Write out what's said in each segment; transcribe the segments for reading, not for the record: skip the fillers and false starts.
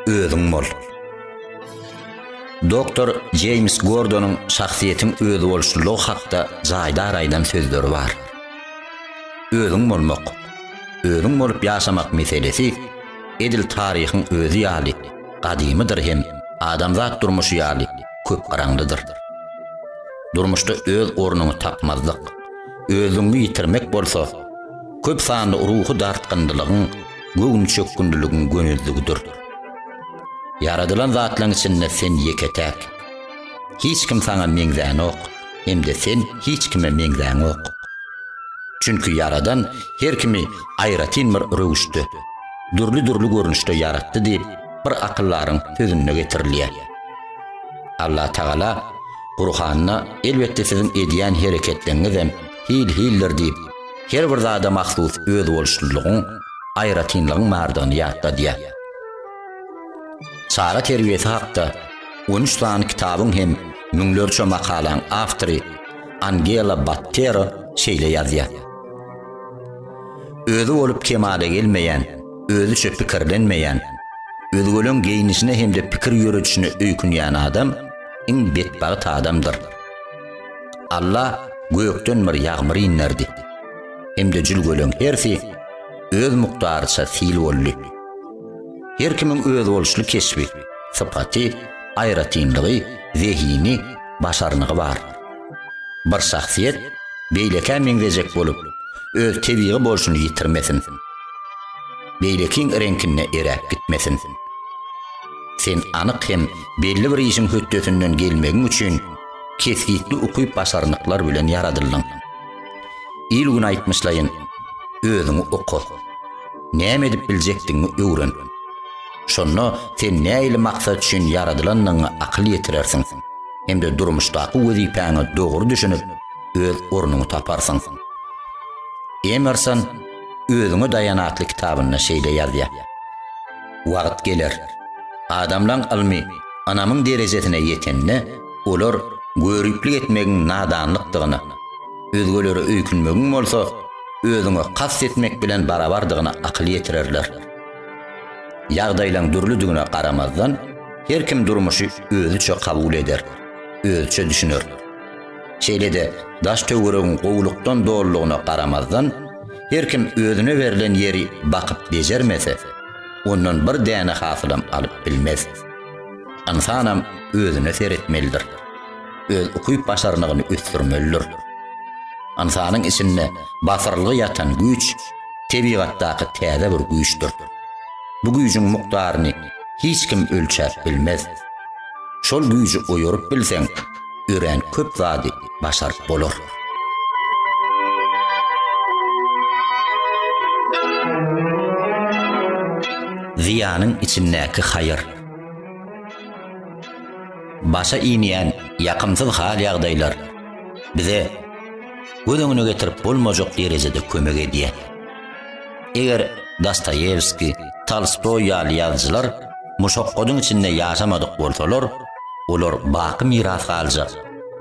Özüň bol. Doktor Jeýms Gordonyň şahsyýetiň özboluşlylygy hakda jaýdar aýdan sözleri bar. Özüň bolmak, özüň bolup ýaşamak meselesi edil taryhyň özi ýaly gadymydyr hem adamzat durmuşy ýaly köpgyraňlydyr. Durmuşda öz ornuňy tapmazlyk, özüňi ýitirmek bolsa, köp sanly ruhy dartgynlylygyň, göwnüçökgünliligiň gönezligidir. Ýaradylan zatlaryň içinde sen ýeke-täk. Hiç kim saňa meňzänok hem-de sen hiç kime meňzäňok. Çünki Ýaradan her kimi aýratyn bir röwüşde, dürli-dürli görnüşde ýaratdy diýip, bir akyldaryň sözünde getirilýär. Allatagala Gurhanda elbetde siziň edýän hereketleňňizem hil-hildir diýip, her bir zada mahsus özboluşlylygyň, aýratynlygyň bardygyny ýatladýar. Çaga terbiýesi hakda on üç sany kitabyň hem müňlerçe makalaň awtory Angela Battero şeýle ýazýar, Özi bolup kemala gelmeýän, özüçe pikirlenmeýän, özgeleň geýnişine hem-de pikir ýöredişine öýkünýän adam iň betbagt adamdyr. Alla gökden bir ýagmyr inderdi. Hem-de jülgeleň hersi öz mukdaryça sil boldy. Her kimiň özboluşly keşbi, sypaty, aýratynlygy, zehini, başarnygy bar. Bir şahsyýet beýlekä meňzejek bolup, öz tebigy bolşuny ýitirmesin. Beýlekiň reňkinde eräp gitmesin. Sen anyk hem belli bir işiň hötdesinden gelmegiň üçin kesgitli ukyp-başarnyklar bilen ýaradyldyň. Il-gün aýtmyşlaýyn, özüňi oka. Näme edip biljekdigiňi öwren. Şonda sen nähili maksat üçin ýaradylandygyňa akyl ýetirersiň hem-de durmuşdaky wezipäňe dogry düşünip, öz ornuňy taparsyň. Emerson Özüňe daýan atly kitabynda şeýle ýazýar, Wagt geler. Adamlaň ylmy ynamyň derejesine ýetende, olar göriplik etmegiň nadanlykdygyna, özgelere öýkünmegiň bolsa özüňe kast etmek bilen barabardygyna akyl ýetirerler. Ýagdaýlaň dürlüdigine garamazdan, her kim durmuşy özüçe kabul eder, özüçe düşüner. Şeýle-de daş-töweregiň gowulykdan dolulygyna garamazdan, her kim özüne berlen ýeri bakyp bejermese, ondan bir däne hasylam alyp bilmez. Ynsanam özüne seretmelidir. Öz ukyp-başarnygyny ösdürmelidir. Ynsanyň içinde basyrylgy ýatan güýç tebigatdaky täze bir güýçdür. Bu güýjüň mukdaryny hiç kim ölçäp bilmez. Şol güýji oýaryp bilseň, örän köp zady başaryp bolar. Zyýanyň içindäki haýyr. Başa inýän ýakymsyz hal-ýagdaýlar bize göz öňüne getirip bolmajak derejede kömek edýär. Eger Dostoýewskiý, Tolstoý ýaly ýazyjylar muşakgadyň içinde ýaşamadyk bolsalar, olar baky miras galjak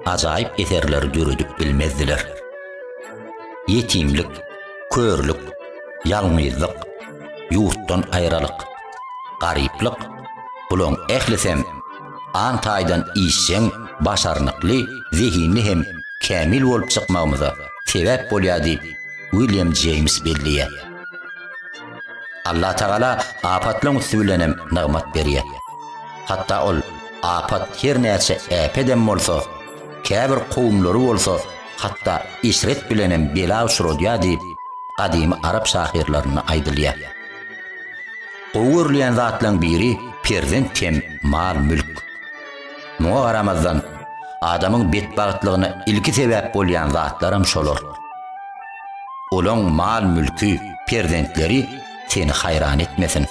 ajaýyp eserleri döredip bilmezdiler. Ýetimlik, körlük, ýalňyzlyk, ýurtdan aýralyk, garyplyk, bulaň ählisem aň taýdan işjeň, başarnykly, zehinli hem kämil bolup çykmagymyza sebäp bolýar diýip, Wilýam Jeýms belleýär. Allatagala apatlaň üsti bilenem nygmat berýär. Hatda ol apat her näçe äpedem bolsa, käbir kowumlary bolsa hatda eşret bilenem bela uçradýar diýip, gadymy arap şahyrlarynda aýdylýar. Gowy görülýän zatlaň biri perzent hem mal-mülk. Muňa garamazdan, adamyň betbagtlygyna ilki sebäp bolýan zatlaram şolar. Olaň mal-mülki, perzentleri seni haýran etmesin.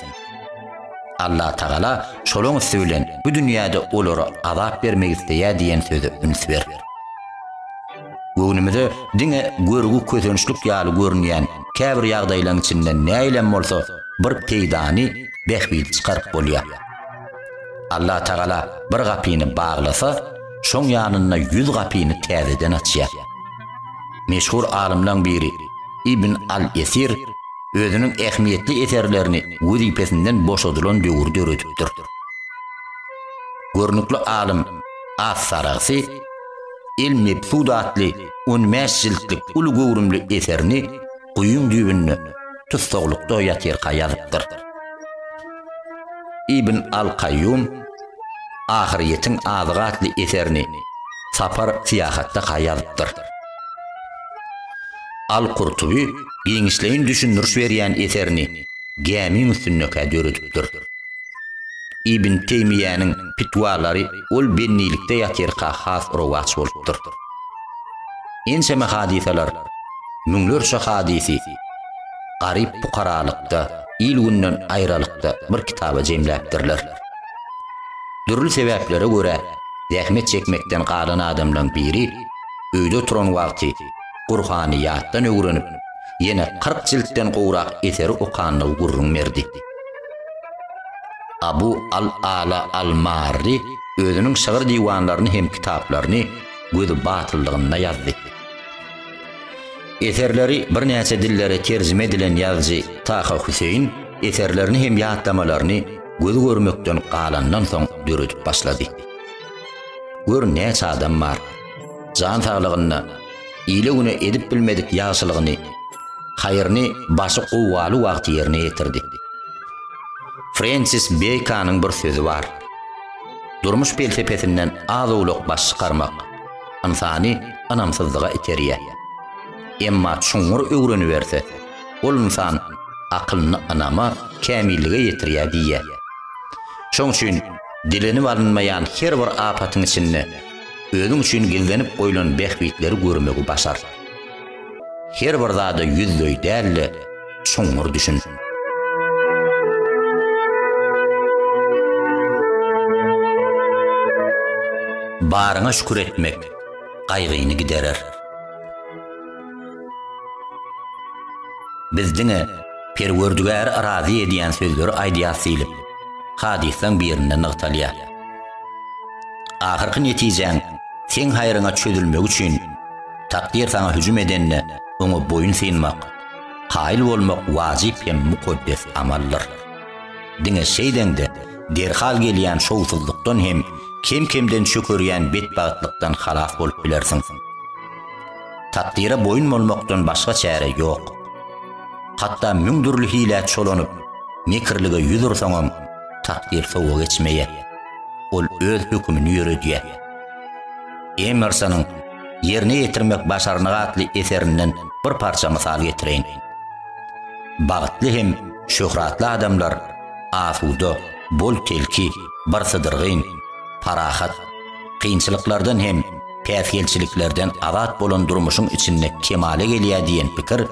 Allatagala şolaň üsti bilen bu dünýäde olara azap bermek isleýär diýen söze üns ber. Göwnümize diňe görgi kösençlik ýaly görünýän käbir ýagdaýlaň içinden nähilem bolsa bir peýdany, bähbidi çykaryp bolýar. Allatagala bir gapyny baglasa, şoň ýanynda ýüz gapyny täzeden açýar. Meşhur alymlaň biri Ibn al-Esir. özüniň ähmiýetli eserlerini wezipesinden boşadylan döwür döredipdir. Görnükli alym As-Saragsy El-Mebsud atly on bäş jiltlik uly göwrümli eserini guýyň düýbünde tussaglykda ýatyrka ýazypdyr. Ibn al-Kaýýum Ahyrýetiň azygy atly eserini sapar syýahatdaka ýazypdyr. Al-Kurtuby giňişleýin düşündiriş berýän eserini gämiň üstündekä döredipdir. Ibn Teýmiýäniň pitwalary ol bendilikde ýatyrka has rowaç bolupdyr. Ençeme hadysalar, müňlerçe hadysy garyp-pukaralykda, il-günden aýralykda bir kitaba jemläpdirler. Dürli sebäplere görä zähmet çekmekden galan adamlaň biri öýde oturan wagty Gurhany ýatdan öwrenip, ýene 40 jiltden gowrak eseri okandygy gürrüň berdi. Abu al-Ala al-Marri özüniň şygyr diwanlaryny hem kitaplaryny gözi batyllygynda ýazdy. Eserleri birnäçe dillere terjime edilen ýazyjy Taha Hüseýin eserlerini hem ýatlamalaryny gözi görmekden galandan soň döredip başlady. Gör näçe adam bar. Jan saglygynda ile-güne edip bilmedik ýagşylygyny, haýryny başy gowgaly wagty ýerine ýetirdi. Frensis Beýkonyň bir sözi bar. Durmuş pelsepesinden az-owlak baş çykarmak, ynsany ynamsyzlyga iterýär. Emma çuňňur öwreniberse, ol ynsan akylyny ynama, kämillige ýetirýär diýýär. Şoň üçin dilenip alynmaýan her bir apatyň içinde özüň üçin gizlenip goýlan bähbitleri görmegi başar. Her bir zada ýüzleý däl-de, çuňňur düşün. Baryňa şükür etmek gaýgyny giderer. Biz diňe Perwerdigäri razy edýän sözleri aýdýas diýlip, hadyslaň birinde nygtalýar. Ahyrky netijäň seň haýryňa çözülmegi üçin takdyr saňa hüjüm edende oňa boýun synmak, kaýyl bolmak wajyp hem mukaddes amaldyr. Diňe şeýdeňde derhal gelýän şowsuzlykdan hem kem-kemden çökerýän betbagtlykdan halas bolup bilersiň. Takdyra boýun bolmakdan başga çäre ýok. Hatda müň dürli hilä çolanyp, mekirlige ýüz ursaňam, takdyr sowa geçmeýär. Ol öz hökümini ýöredýär. Emersonyň Ýerine ýetirmek başarnygy atly eserinden bir parça mysal getireýin. Bagtly hem şöhratly adamlar asuda, bol-telki, birsydyrgyn, parahat, kynçylyklardan hem päsgelçiliklerden azat bolan durmuşyň içinde kemala gelýär diýen pikir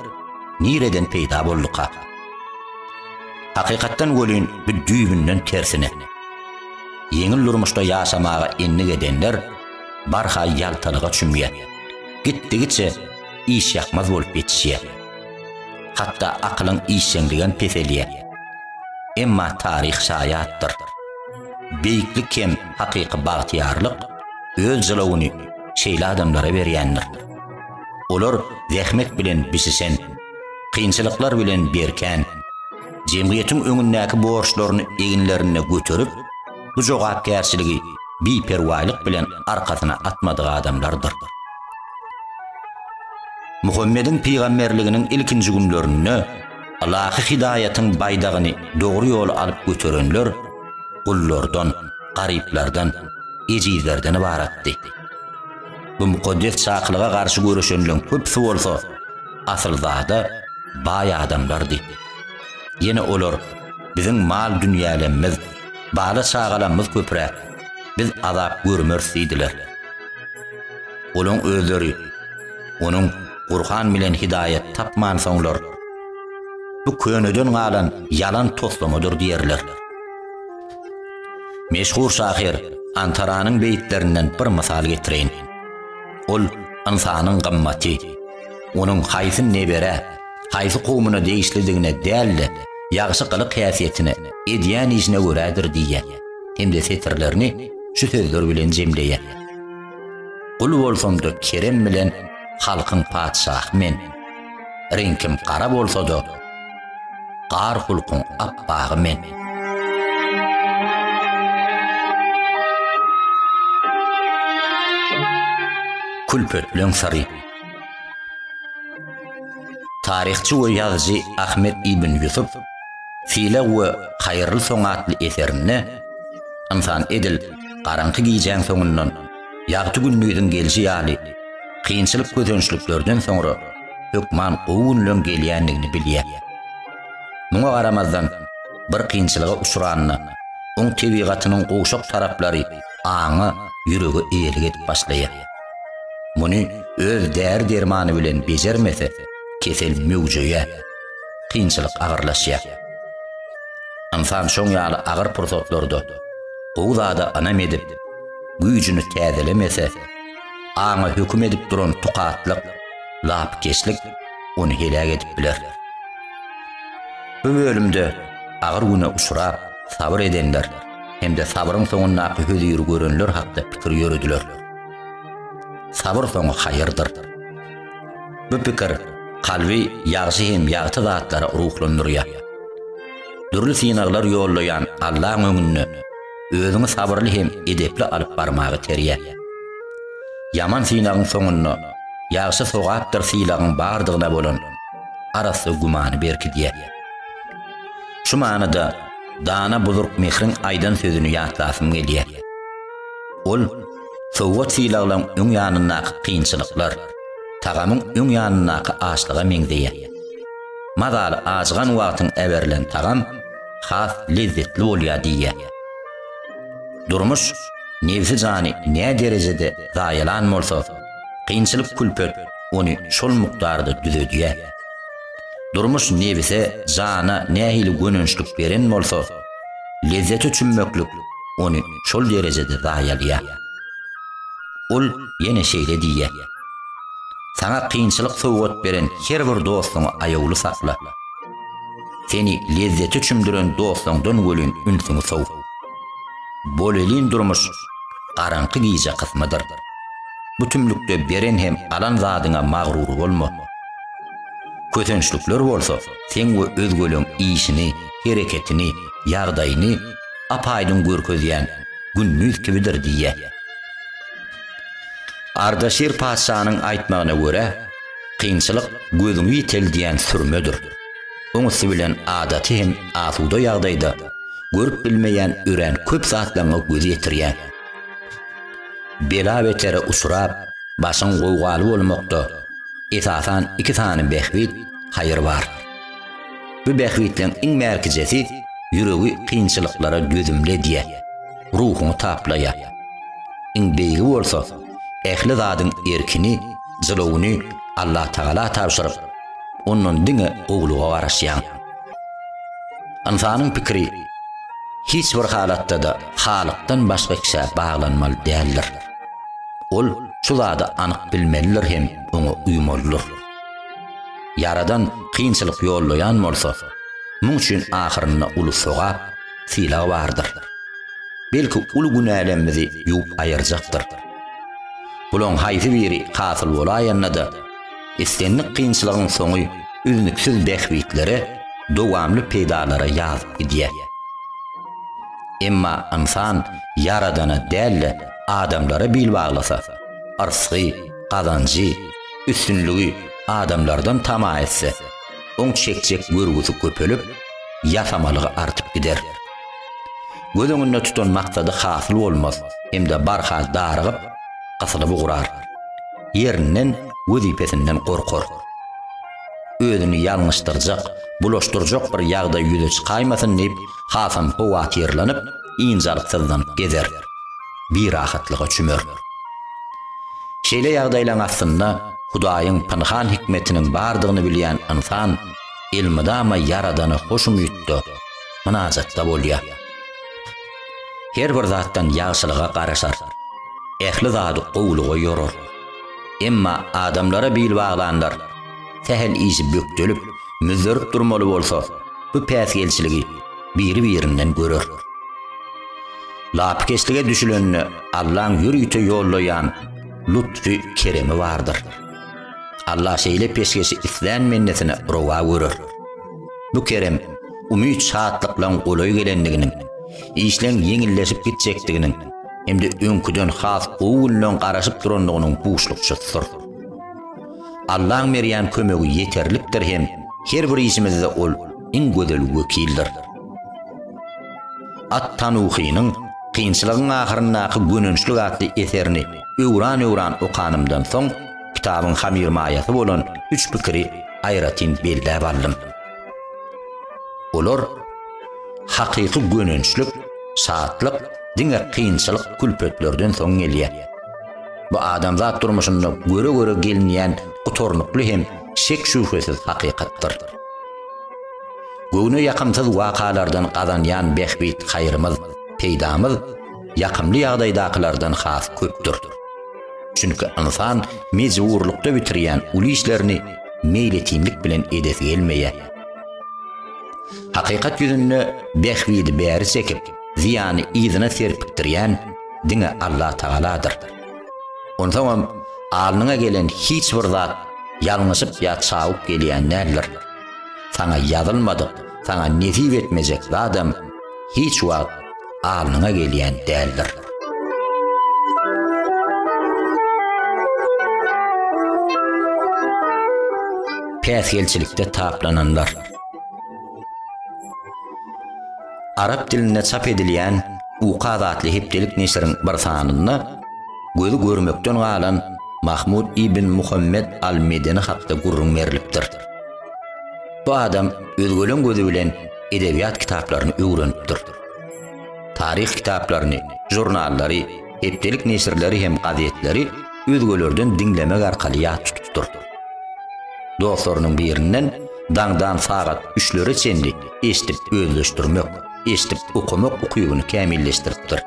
nireden peýda bolduka? Hakykatdan welin bu düýbünden tersine. Ýeňil durmuşda ýaşamaga endik edenler barha ýaltalyga çümýär. Gitdigiçe işýakmaz bolup ýetişýär. Hatda akylyň işjeňligem peselýär. Emma taryh şaýatdyr. Beýiklik hem hakyky bagtyýarlyk öz jylawyny şeýle adamlara berýändir. Olar zähmet bilen bişişen, kynçylyklar bilen berkän, jemgyýetiň öňündäki borçlaryny eginlerinde göterip, bu jogapkärçiligi biperwaýlyk bilen arkasyna atmadyk adamlardyr. Muhammediň pygamberliginiň ilkinji günlerinde ylahy hidaýatyň baýdagyny dogry ýola alyp göterenler gullardan, garyplardan, ejizlerden ybaratdy. Bu mukaddes çakylyga garşy göreşenleň köpüsi bolsa asylzada baý adamlardy. Ýene olar biziň mal-dünýälemmiz, bala-çagalamyz köpräk, biz azap görmeris diýdiler. Olaň özleri onuň Gurhan bilen hidaýat tapmansoňlar, bu köneden galan ýalan toslamadyr diýerler. Meşhur şahyr Antaranyň beýtlerinden bir mysal getireýin. Ol ynsanyň gymmaty, onuň haýsy neberä, haýsy kowmuna degişlidigine däl-de, ýagşy gylyk-häsiýetine, edýän işine görädir diýýär hem-de setirlerini şu sözler bilen jemleýär. Gul bolsam-da kerem bilen halkyň patyşahy men. Reňkim gara bolsa-da. Gar hulkuň apbagy men. Külpetleň syry. Taryhçy we ýazyjy Ahmet ibn Ýusup Sylag we haýyrly soň atly eserinde ynsan edil garaňky gijäň soňundan ýagty gündiziň gelşi ýaly kynçylyk-kösençliklerden soňra hökman gowy günleň gelýändigini bilýär. Muňa garamazdan, bir kynçylyga uçranda, oň tebigatynyň gowşak taraplary aňa, ýürege eýelik edip başlaýar. Muny öz däri-dermany bilen bejermese, kesel möwjeýär, kynçylyk agyrlaşýar. Ynsan şoň ýaly agyr pursatlarda gowy zada ynam edip, güýjüni täzelemese, aňa höküm edip duran tukatlyk, lapykeçlik ony heläk edip biler. Bu bölümde agyr güne uçrap, sabyr edenler hem-de sabryň soňundaky höziri görenler hakda pikir ýörediler. Sabyr soňy haýyrdyr. Bu pikir kalby ýagşy hem ýagty zatlara ruhlandyrýar. Dürli synaglar ýollaýan Allaň öňünde özüňi sabyrly hem edepli alyp barmagy terýär. Ýaman synagyň soňunda ýagşy sogapdyr sylagyň bardygyna bolan arassa gümany berkidýär. Şu manyda dana Buzurg Mehriň aýdan sözüni ýatlasym gelýär. Ol, Sowgat-sylaglaň öň ýanyndaky kynçylyklar, tagamyň öň ýanyndaky açlyga meňzeýär. Mazaly ajygan wagtyň äberilen tagam has lezzetli bolýar diýýär. Durmuş nebsi-jany nä derejede zaýalan bolsa, kynçylyk-külpet ony şol mukdarda düzedýär. Durmuş nebse, jana nähili gönençlik beren bolsa, lezzete çümmeklik ony şol derejede zaýalaýar. Ol ýene şeýle diýýär, Saňa kynçylyk sowgat beren her bir dostuňy aýawly sakla. Seni lezzete çümdüren dostlaňdan welin ünsüňi sow. Bolelin durmuş garaňky gije kysmydyr. Bu tümlükde beren hem alan zadyňa magrur bolma. Kösençlikler bolsa seň we özgeleň işini, hereketini, ýagdaýyny ap-aýdyň görkezýän gündiz kibidir diýýär. Ardaşir patyşanyň aýtmagyna görä, kynçylyk gözüňi ýiteldýän sürmedir. Oň üsti bilen adaty hem asuda ýagdaýda görüp bilmeýän örän köp zatlaryňa göz ýetirýäň. Bela-betere uçrap, başyň gowgaly bolmakda, esasan iki sany bähbit, haýyr bar. Bu bähbitleň iň bärkijesi ýüregi kynçylyklara dözümli edýär, ruhuňy taplaýar. Iň beýigi bolsa, ähli zadyň erkini, jylawyny Allatagala tabşyryp, ondan diňe gowulyga garaşýaň. Ynsanyň pikiri hiç bir halatda-da Halykdan başga kişä baglanmaly däldir. Ol şu zady anyk bilmelidir hem oňa uýmalydyr. Ýaradan kynçylyk ýollaýan bolsa, muň üçin ahyrynda uly sogap, sylag bardyr. Belki uly günälemmizi ýuwup aýyrjakdyr. Bulaň haýsy biri hasyl bolaýanda-da, islendik kynçylygyň soňy üznüksiz bähbitlere, dowamly peýdalara ýazyp gidýär. Emma ynsan Ýaradana däl-de, adamlara bil baglasa, yrsgy, gazanjy, üstünligi adamlardan tama etse, oň çekjek görgüsi köpelip, ýasamalygy artyp gider. Göz öňünde tutan maksady hasyl bolmaz hem-de barha darygyp, gysylyp ugrar. Ýerinden, wezipesinden gorkar. Özüni ýalňyşdyrjak, bulaşdyrjak bir ýagdaý ýüze çykaýmasyn diýip, hasam howatyrlanyp, ynjalyksyzlanyp gezer. Birahatlyga çümer. Şeýle ýagdaýlaň astynda Hudaýyň pynhan hikmetiniň bardygyny bilýän ynsan elmydama Ýaradana hoş umytda, mynajatda bolýar. Her bir zatdan ýagşylyga garaşar. Ähli zady gowulyga ýorar. Emma adamlara bil baglanlar sähel işi bökdelip, müzzerip durmaly bolsa, bu päsgelçiligi biri-birinden görer. Lapykeçlige düşülende Allaň ýörite ýollaýan lutfy keremi bardyr. Alla şeýle peşgeşi islän bendesine rowa görer. Bu kerem. umyt-şatlyklaň golaý gelendiginiň, işleň ýeňilleşip gitjekdiginiň hem-de öňküden has gowy günleň garaşyp durandygynyň buşlukçysydyr. Allaň berýän kömegi ýeterlikdir hem her bir işimizde ol iň gözel wekildir. At-Tanuhynyň Kynçylygyň ahyryndaky gönençlik atly eserini öwran-öwran okanymdan soň, kitabyň hamyrmaýasy bolan üç pikiri aýratyn belläp aldym. Olar, Hakyky gönençlik, şatlyk diňe kynçylyk, külpetlerden soň gelýär. Bu adamzat durmuşynda göre-göre gelinýän gutarnykly hem şek-şübhesiz hakykatdyr. Göwne ýakymsyz wakalardan gazanýan bähbit-haýrymyz, peýdamyz ýakymly ýagdaýdakylardan has köpdür. Çünki ynsan mejburlykda bitirýän uly işlerini meýletinlik bilen edesi gelmeýär. Hakykat ýüzünde bähbidi bäri çekip, zyýany yzyna serpikdirýän diňe Allatagaladyr. Onsoňam alnyňa gelen hiç bir zat ýalňyşyp ýa çawup gelýän däldir. Saňa ýazylmadyk, saňa nesip etmejek zadam hiç wagt alnyňa gelýän däldir. Päsgelçilikde taplananlar. Arap dilinde çap edilýän Ukaz atly hepdelik neşiriň bir sanynda gözi görmekden galan Mahmud ibn Muhammet al-Medeni hakda gürrüň berlipdir. Bu adam özgeleň gözi bilen edebiýat kitaplaryny öwrenipdir. Taryh kitaplaryny, žurnallary, hepdelik neşirleri hem gazetleri özgelerden diňlemek arkaly ýat tutupdyr. Dostlarynyň birinden daňdan sagat üçlere çenli eşidip özleşdirmek, eşidip okamak ukybyny kämilleşdiripdir.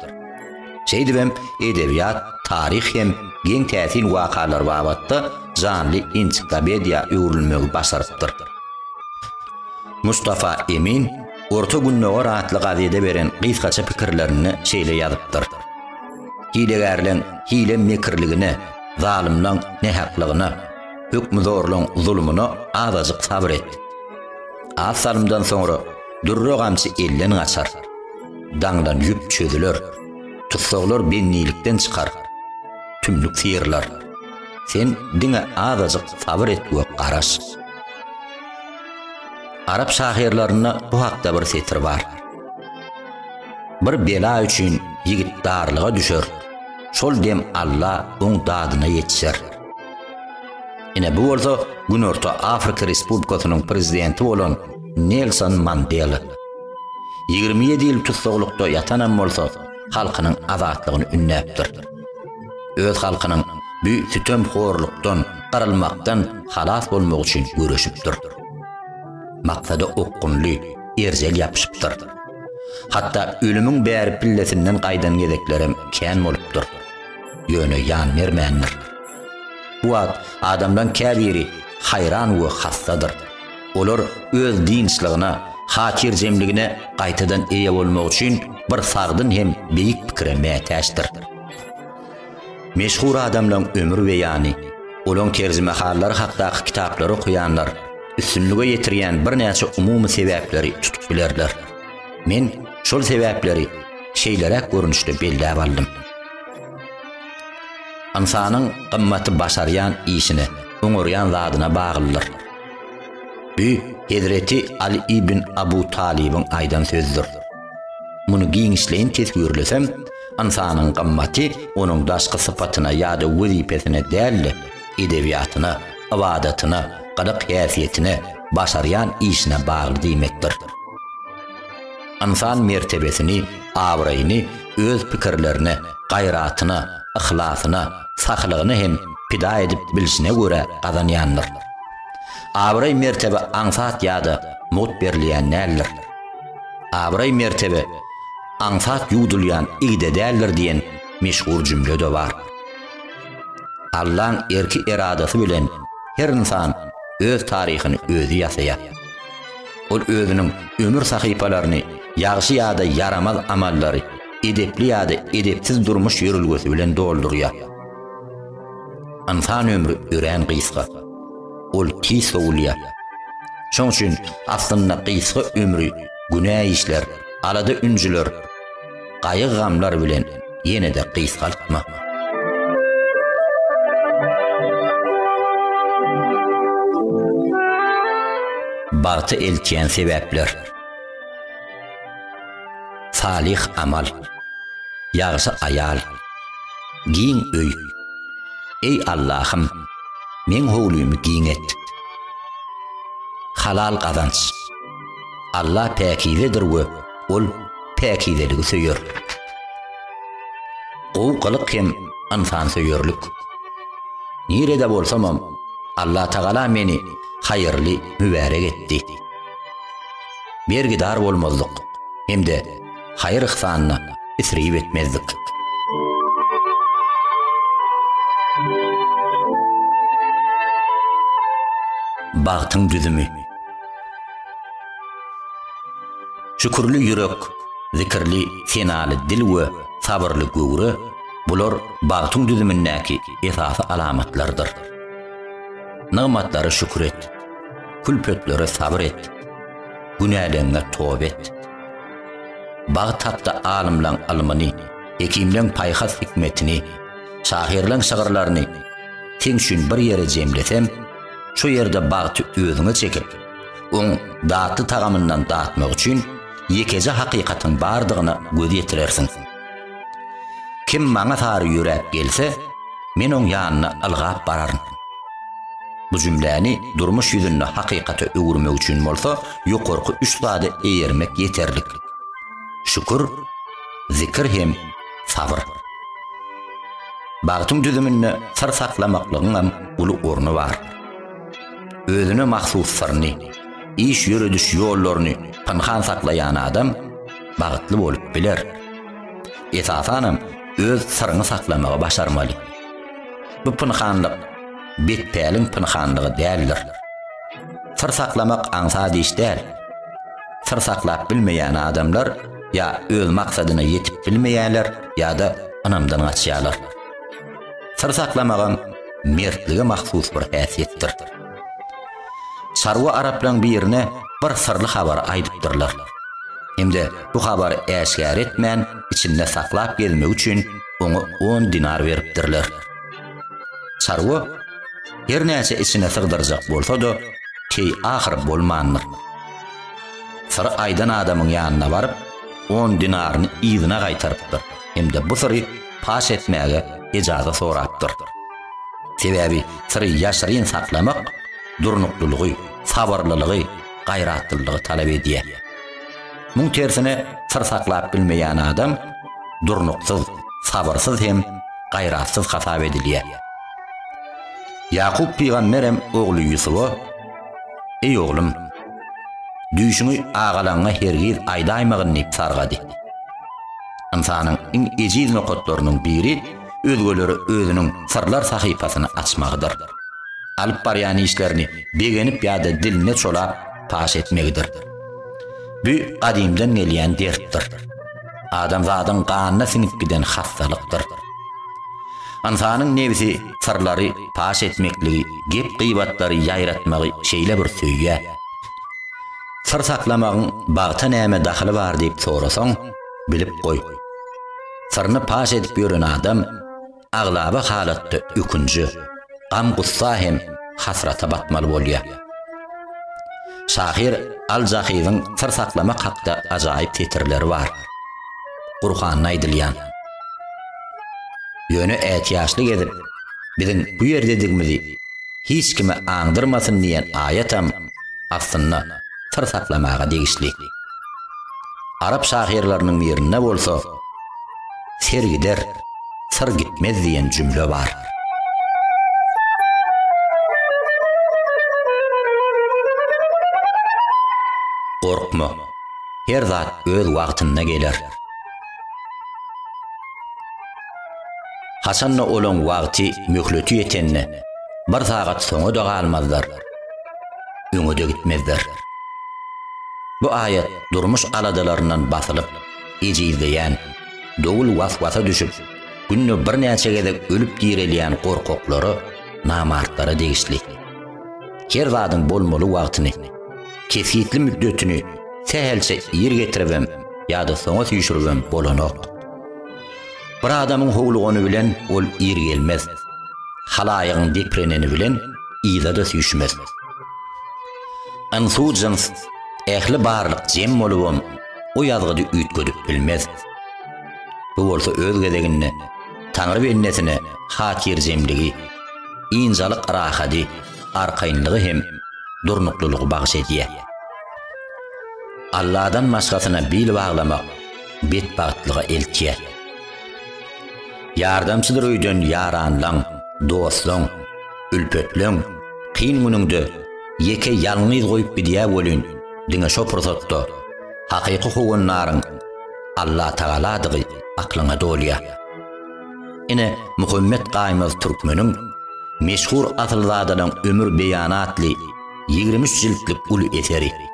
Şeýdibem edebiýat, taryh hem geň-täsin wakalar babatda janly ensiklopediýa öwrülmegi başarypdyr. Mustafa Emin Orta Gündogar atly gazede beren gysgaça pikirlerinde şeýle ýazypdyr, Hilegärleň hile-mekirligine, zalymlaň nähaklygyna, hökmüzorlaň zulumyna azajyk sabyr et. Az salymdan soňra dürre gamçy elden gaçar. Daňlan ýüp çözüler. Tussaglar bendilikden çykar. Tümlük syrylar. Sen diňe azajyk sabyr et we garaş. Arap şahyrlarynda bu hakda bir setir bar. Bir bela üçin ýigit darlyga düşer, Şol dem Alla oň dadyna ýetişer. Ine bu bolsa Günorta Afrika Respublikasynyň prezidenti bolan Nelson Mandela. 27 ýyl tussaglykda ýatanam bolsa, halkynyň azatlygyny ündäpdir. Öz halkynyň bu sütem-horlukdan, gyrylmakdan halas bolmagy üçin göreşipdir. Maksada okgunly, erjel ýapyşypdyr. Hatda ölümiň bäri pillesinden gaýdan gezeklerem kän bolupdyr. Ýöne ýan bermändir. Bu wagt adamlaň käbiri haýran we hassadyr. Olar öz dynçlygyna, hatyrjemligine gaýtadan eýe bolmak üçin bir sagdyn hem beýik pikire mätäçdir. Meşhur adamlaň ömür beýany, olaň terjimehallary hakdaky kitaplary okaýanlar üstünlige ýetirýän birnäçe umumy sebäpleri tutup bilerler. Men şol sebäpleri şeýleräk görnüşde belläp aldym. Ynsanyň gymmaty başarýan işine, oňarýan zadyna baglydyr. Bu hezreti Aly ibn Abu Talybyň aýdan sözüdir. Muny giňişleýin teswirlesem, ynsanyň gymmaty onuň daşky sypatyna ýa-da wezipesine däl-de, edebiýatyna, ybadatyna, gylyk-häsiýetine, başarýan işine bagly diýmekdir. Ynsan mertebesini, abraýyny öz pikirlerine, gaýratyna, yhlasyna, sahylygyna hem pida edip bilşine görä gazanýandyr. Abraý-mertebe aňsat ýa-da mugt berilýän däldir. Abraý-mertebe aňsat ýuwdulýan igde däldir diýen meşhur jümle-de bar. Allaň erki-eradasy bilen her ynsan öz taryhyny özi ýasaýar. Ol özüniň ömür sahypalaryny ýagşy ýa-da ýaramaz amallary, edepli ýa-da edepsiz durmuş ýörelgesi bilen doldurýar. Ynsan ömri örän gysga. Ol tiz sowulýar. Şoň üçin aslynda gysga ömri. Günä işler, alada-ünjüler, gaýgy-gamlar bilen ýene-de gysgaltma. Bagta eltýän sebäpler. Salyh amal. Ýagşy aýal. Giň öý. Eý Allahym, meň howlymy giň et. Halal gazanç. Allah päkizedir we Ol päkizeligi söýer. Gowy gylyk hem ynsansöýerlik. Nirede bolsamam, Allatagala meni haýyrly, mübärek etdi. Bergidar bolmazlyk hem-de haýyr-yhsanda isrip etmezlik. Bagtyň düzümi. Şükürli ýürek, zikirli, senaly dil we sabyrly göwre, bular bagtyň düzümindäki esasy alamatlardyr. Nygmatlara şükür et, külpetlere sabyr et, günäleňňe toba et. Bagt hakda alymlaň ylmyny, hekimleň paýhas-hikmetini, şahyrlaň şygyrlaryny seň üçin bir ýere jemlesem, şo ýerde bagty özüňe çekip, oň datly tagamyndan datmak üçin ýekeje hakykatyň bardygyna göz ýetirersiň. Kim maňa sary ýöräp gelse, men oň ýanyna ylgap bararyn. Bu jümläni durmuş ýüzünde hakykata öwürmek üçin bolsa ýokarky üç zada eýermek ýeterlik. Şükür, zikir hem sabyr. Bagtyň düzüminde syr saklamaklygyňam uly orny bar. Özüne mahsus syryny, iş ýörediş ýollaryny pynhan saklaýan adam bagtly bolup biler. Esasanam öz syryňy saklamagy başarmaly. Bu pynhanlyk betpäliň pynhanlygy däldir. Syr saklamak aňsat iş däl. Syr saklap bilmeýän adamlar ýa öz maksadyna ýetip bilmeýärler ýa-da ynamdan gaçýarlar. Syr saklamagam mertlige mahsus bir häsiýetdir. Çarwa araplaň birine bir syrly habary aýdypdyrlar. Hem-de bu habary äşgär etmän içinde saklap gezmegi üçin oňa on dinar beripdirler. Çarwa her näçe içine sygdyrjak bolsa-da, teý ahyr bolmandyr. Syry aýdan adamyň ýanyna baryp, on dinaryny yzyna gaýtarypdyr hem-de bu syry paş etmäge ejaza sorapdyr. Sebäbi syry ýaşyryn saklamak durnuklylygy, sabyrlylygy, gaýratlylygy talap edýär. Muň tersine syr saklap bilmeýän adam durnuksyz, sabyrsyz hem gaýratsyz hasap edilýär. Ýakup pygamberem ogly Ýusuba, Eý oglum, düýşüňi agalaňňa hergiz aýdaýmagyn diýip sargady. Ynsanyň iň ejiz nokatlarynyň biri özgelere özüniň syrlar sahypasyny açmagydyr. Alyp barýan işlerini begenip ýa-da diline çolap paş etmegidir. Bu gadymdan gelýän dertdir. Adamzadyň ganyna siňip giden hassalykdyr. Ynsanyň nebsi syrlary paş etmekligi, gep-gybatlary ýaýratmagy şeýle bir söýýär. Syr saklamagyň bagta näme dahyly bar diýip sorasaň, bilip goý. Syryny paş edip ýören adam aglaba halatda ökünje, gam-gussa hem hasrata batmaly bolýar. Şahyr Al-Jahyzyň syr saklamak hakda ajaýyp setirleri bar. Gurhanda aýdylýan. Ýöne ätiýaçly gezip, biziň bu ýerdedigimizi hiç kime aňdyrmasyn diýen aýatam aslynda syr saklamaga degişli. Arap şahyrlarynyň birinde bolsa, Ser gider, syr gitmez diýen jümle bar. Gorkma, her zat öz wagtynda geler. Haçanda olaň wagty, möhleti ýetende, bir sagat soňa-da galmazlar, öňe-de gitmezler. Bu aýat durmuş aladalaryndan basylyp, ejizleýän, dowul was-wasa düşüp, günde birnäçe gezek ölüp direlýän gorkaklara, namartlara degişli. Her zadyň bolmaly wagtyny, kesgitli müddetini. Sähelçe ir getiribem ýa-da soňa süýşüribem bolanok. Bir adamyň howlugany bilen ol ir gelmez. Halaýygyň depreneni bilen yza-da süýşmez. Ynsu-jyns, ähli barlyk jem bolubam o ýazgydy üýtgedip bilmez. Bu bolsa öz gezeginde Taňry bendesine hatyrjemligi, ynjalyk-rahady, arkaýynlygy hem durnuklylygy bagyş edýär. Alladan başgasyna bil baglamak betbagtlyga eltýär. Ýardamçydyr öýden ýaranlaň, dostlaň, ülpetleň kyn günüňde ýeke ýalňyz goýup gidýär welin, diňe şo pursatda hakyky howandaryň Allatagaladygy aklyňa dolýar. Ine, Muhammet Gaýmaz Türkmeniň Meşhur asylzadalaň ömür beýany atly 23 jiltlik uly eseri.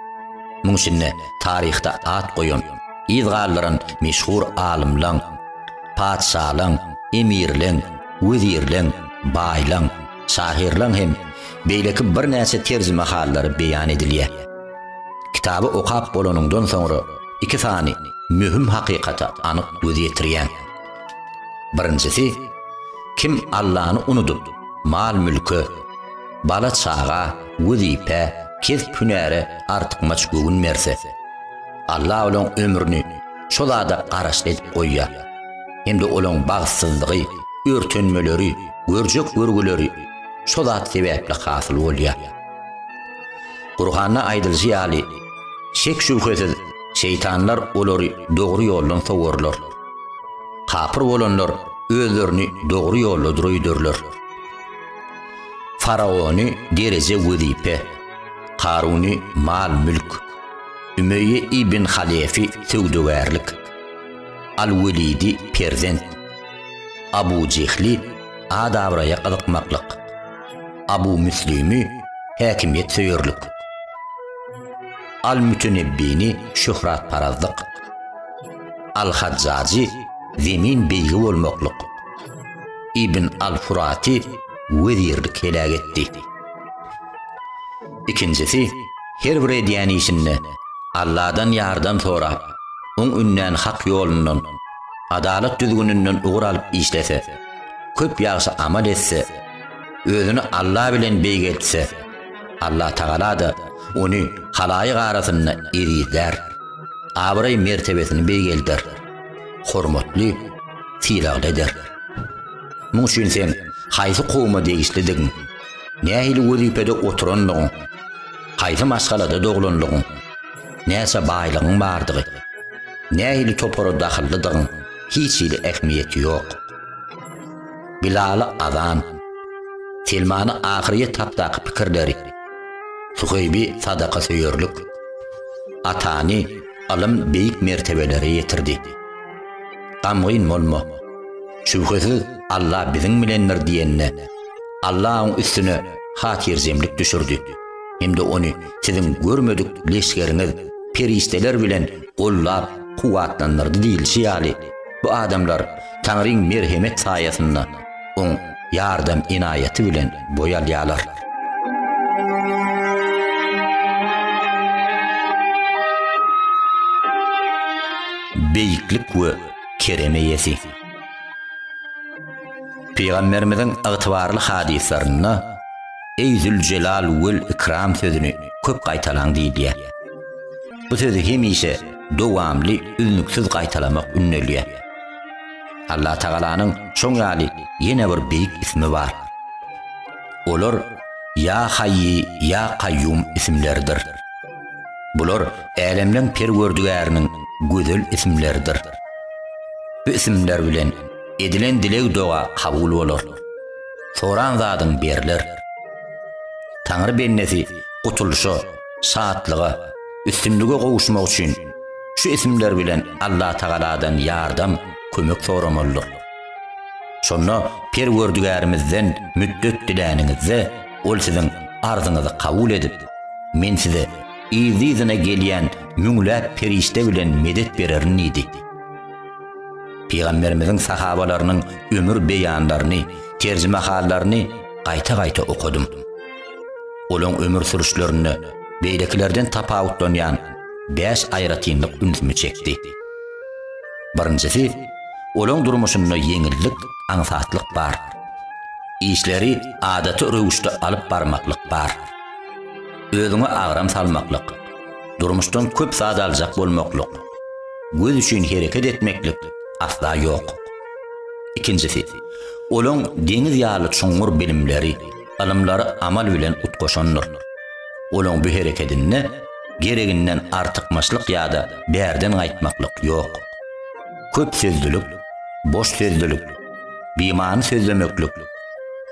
Muň içinde taryhda at goýan, yz galdyran meşhur alymlaň, patyşalaň, emirleň, wezirleň, baýlaň, şahyrlaň hem beýleki birnäçe terjimehallary beýan edilýär. Kitaby okap bolanyňdan soňra iki sany möhüm hakykata anyk göz ýetirýäň. Birinjisi, kim Allany unudyp, mal-mülke, bala-çaga, wezipä, kesp-hünäre artykmaç göwün berse, Alla olaň ömrüni şo zada garaşly edip goýýar hem-de olaň bagtsyzlygy, örtenmeleri, görjek görgüleri şo zat sebäpli hasyl bolýar. Gurhanda aýdylyşy ýaly, şek-şübhesiz şeýtanlar olary dogry ýoldan sowarlar. Kapyr bolanlar özlerini dogry ýoldadyr öýderler. Faraony dereje-wezipe, Karuny mal-mülk, Ümeýýe ibn Halefi söwdagärlik, Al-Welidi perzent, Abu Jehli at-abraýa gyzykmaklyk, Abu Müslimi häkimiýet söýerlik, Al-Mütenebbini şöhratparazlyk, Al-Hajjajy zemin beýgi bolmaklyk, Ibn al-Furaty wezirlik heläk etdi. Ikinjisi, her bir edýän işinde Alladan ýardam sorap, oň ündän hak ýolundan, adalat düzgüninden ugur alyp işlese, köp ýagşy amal etse, özüni Alla bilen beýgeltse, Allatagala-da ony halaýyk arasynda ezizlär, abraý-mertebesini beýgelder, hormatly, sylagly eder. Muň üçin sen haýsy kowuma degişlidigiň, nähili wezipede oturandygyň, haýsy maşgalada doglanlygyň, näçe baýlygyň bardygy, nähili topara dahyllydygyň hiç hili ähmiýeti ýok. Bilaly azan, Selmany ahyrýet hakdaky pikirleri, Suheýbi sadaka söýerlik, Atany ylym beýik mertebelere ýetirdi. Gamgyn bolma. Şübhesiz Alla biziň bilendir diýende, Alla oň üstüne hatyrjemlik düşürdi hem-de ony siziň görmedik leşgeriňiz, perişdeler bilen gollap kuwwatlandyrdy diýilişi ýaly, bu adamlar Taňryň merhemet saýasynda oň ýardam-enaýaty bilen boý alýarlar. Beýiklik we kerem eýesi. Pygamberimiziň ygtybarly hadyslarynda Eý Züljelal wel Ikram sözüni köp gaýtalaň diýilýär. Bu sözi hemişe dowamly, üznüksiz gaýtalamak ündelýär. Allatagalanyň şoň ýaly ýene bir beýik ismi bar. Olar Ýa Haýý, Ýa Kaýýum isimleridir. Bular älemleň Perwerdigäriniň gözel isimleridir. Bu isimler bilen edilen dileg-doga kabul bolar. Soran zadyň berler. Taňry bendesi gutulyşa, şatlyga, üstünlige gowuşmak üçin şu isimler bilen Allatagaladan ýardam, kömek soramalydyr. Şonda Perwerdigärimizden müddet diläniňizde, Ol siziň arzyňyzy kabul edip, Men size yzly-yzyna gelýän müňläp perişde bilen medet bererin diýdi. Pygamberimiziň sahabalarynyň ömür beýanlaryny, terjimehallaryny gaýta-gaýta okadym. Olaň ömür sürüşlerinde beýlekilerden tapawutlanýan. Bäş aýratynlyk ünsümi çekdi. Birinjisi, olaň durmuşynda ýeňillik, aňsatlyk bar. Işleri adaty röwüşde alyp barmaklyk bar. Özüňe agram salmaklyk, durmuşdan köp zat aljak bolmaklyk, göz üçin hereket etmeklik asla ýok. Ikinjisi, olaň deňiz ýaly çuňňur bilimleri, ylymlary amal bilen utgaşandyr. Olaň bu herekedinde gereginden artykmaçlyk ýa-da bärden gaýtmaklyk ýok. Köp sözlülik, boş sözlülik, bimany sözlemeklik,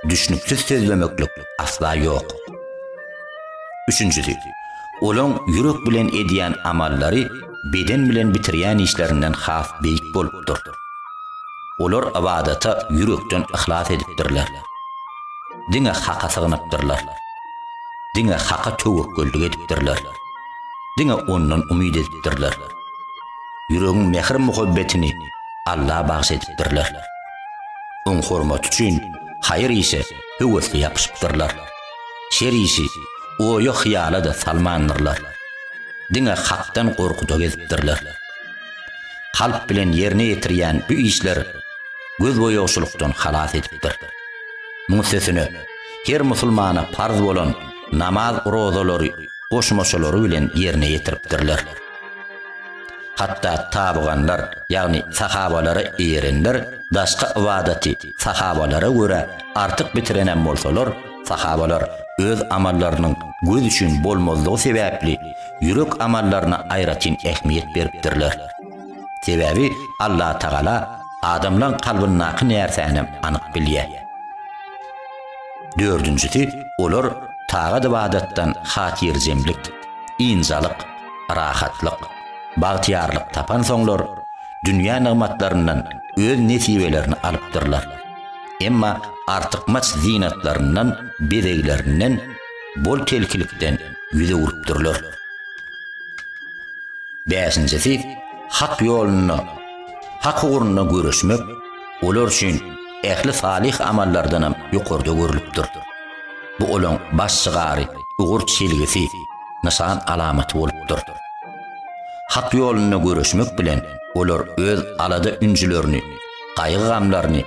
düşnüksiz sözlemeklik asla ýok. Üçünjisi, olaň ýürek bilen edýän amallary beden bilen bitirýän işlerinden has beýik bolupdyr. Olar ybadata ýürekden yhlas edipdirler. Diňe Haka sygynypdyrlar. Diňe Haka töwekgellik edipdirler. Diňe Ondan umyt edipdirler. Ýüregiň mähir-muhabbetini Alla bagyş edipdirler. Oň hormaty üçin haýyr işe höwesli ýapyşypdyrlar. Şer işi oýa-hyýala-da salmandyrlar. Diňe Hakdan gorkuda gezipdirler. Kalp bilen ýerine ýetirýän bu işler gözboýagçylykdan halas edipdir. Muň üstesine, her musulmana parz bolan namaz-rozalary goşmaçalary bilen ýerine ýetiripdirler. Hatda tabyganlar, ýagny sahabalara eýerenler daşky ybadaty sahabalara görä artyk bitirenem bolsalar, sahabalar öz amallarynyň göz üçin bolmazlygy sebäpli ýürek amallaryna aýratyn ähmiýet beripdirler. Sebäbi Allatagala adamlaň kalbyndaky närsänem anyk bilýär. Dördünjisi, olar tagat-ybadatdan hatyrjemlik, ynjalyk, rahatlyk, bagtyýarlyk tapansoňlar, dünýä nygmatlaryndan öz nesibelerini alypdyrlar. Emma artykmaç zynatlaryndan, bezeglerinden, bol-telkilikden ýüz öwrüpdirler. Bäşinjisi, Hak ýolunda, Hak ugrunda göreşmek olar üçin ähli salyh amallardanam ýokarda görlüpdir. Bu olaň baş şygary, ugur çelgisi, nyşan-alamaty bolupdyr. Hak ýolunda göreşmek bilen olar öz alada-ünjülerini, gaýgy-gamlaryny,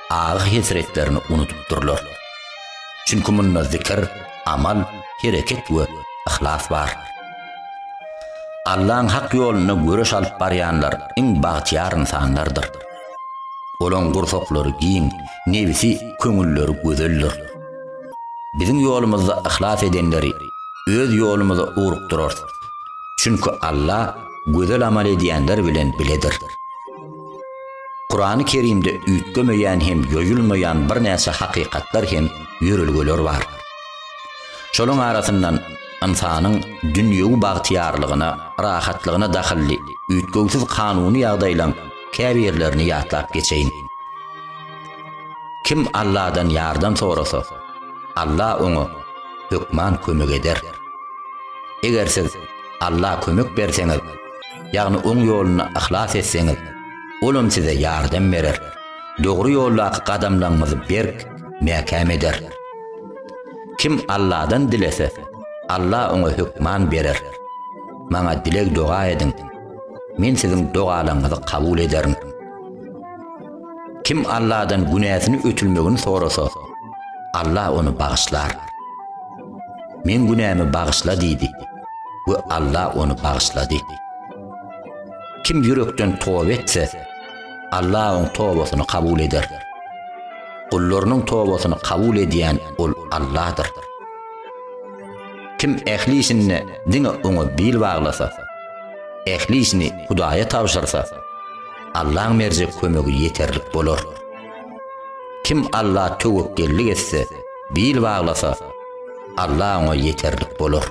agy-hesretlerini unudypdyrlar. Çünki munda zikir, amal, hereket we yhlas bar. Allaň hak ýolunda göreş alyp barýanlar iň bagtyýar ynsanlardyr. Olaň gursaklary giň, nebsi, köňülleri gözeldir. Biziň ýolumyzda yhlas edenleri Öz ýolumyza ugrukdyrarys. Çünki Alla gözel amal edýänler bilen biledir. Kurany Kerimde üýtgemeýän hem ýoýulmaýan birnäçe hakykatlar hem ýörelgeler bar. Şolaň arasyndan ynsanyň dünýewi bagtyýarlygyna, rahatlygyna dahylly üýtgewsiz kanuny ýagdaýlaň käbirlerini ýatlap geçeýin. Kim Alladan ýardam sorasa, Alla oňa hökman kömek eder. Eger siz Alla kömek berseňiz, ýagny Oň ýolunda yhlas etseňiz, Olam size ýardam berer, dogry ýoldaky gadamlaryňyzy berk, mäkäm eder. Kim Alladan dilese, Alla oňa hökman berer. Maňa dileg-doga ediň, Men siziň dogalaryňyzy kabul ederin. Kim Alladan günäsini ötülmegini sorasa, Alla ony bagyşlar. Meň günämi bagyşla diýdi we Alla ony bagyşlady. Kim ýürekden toba etse, Alla oň tobasyny kabul eder. Gullarynyň tobasyny kabul edýän ol Alladyr. Kim ähli işinde diňe Oňa bil baglasa, ähli işini Hudaýa tabşyrsa, Allaň berjek kömegi ýeterlik bolar. Kim Alla töwekgellik etse, bil baglasa, Alla oňa ýeterlik bolar.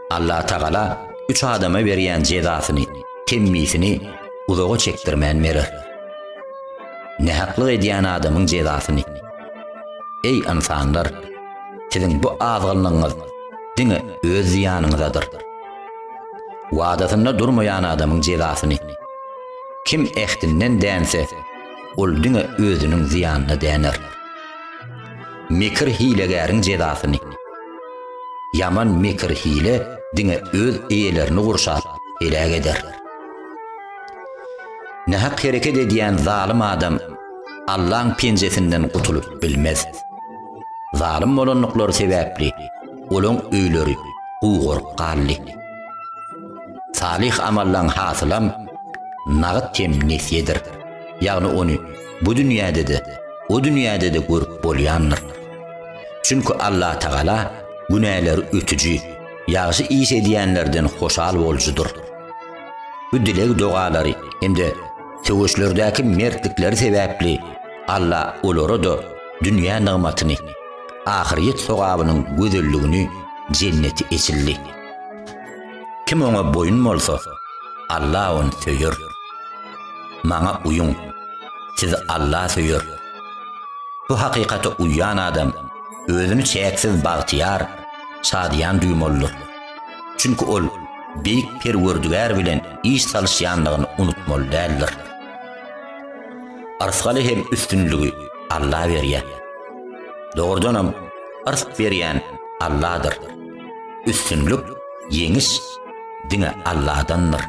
Allatagala üç adama berýän jezasyny, temmisini uzaga çekdirmän berer. Nähaklyk edýän adamyň jezasyny. Eý, ynsanlar! Siziň bu azgynlygyňyz diňe öz zyýanyňyzadyr. Wadasynda durmaýan adamyň jezasyny. Kim ähdinden dänse, ol diňe özüniň zyýanyna däner. Mekir hilegäriň jezasyny. Ýaman mekir-hile diňe öz eýelerini gurşap, heläk eder. Nähak hereket edýän zalym adam Allaň penjesinden gutulyp bilmez. Zalym bolandyklary sebäpli olaň öýleri gugaryp galdy. Salyh amallaň hasylam nagyt hem nesýedir. Ýagny ony bu dünýäde-de, o dünýäde-de görüp bolýandyr. Çünki Allatagala günäleri ötüji, ýagşy iş edýänlerden hoşal bolujydyr. Bu dileg-dogalary hem-de söweşlerdäki mertlikleri sebäpli Alla olara-da dünýä nygmatyny, ahyrýet sogabynyň gözelligini, jenneti eçildi. Kim oňa boýun bolsa, Alla ony söýer. Maňa uýuň, sizi Alla söýer. Bu hakykata uýýan adam özüni çäksiz bagtyýar, şadyýan duýmalydyr. Çünki ol Beýik Perwerdigär bilen iş salyşýandygyny unutmaly däldir. Yrsgaly hem üstünligi Alla berýär. Dogrudanam, yrsg berýän Alladyr. Üstünlik, ýeňiş diňe Alladandyr.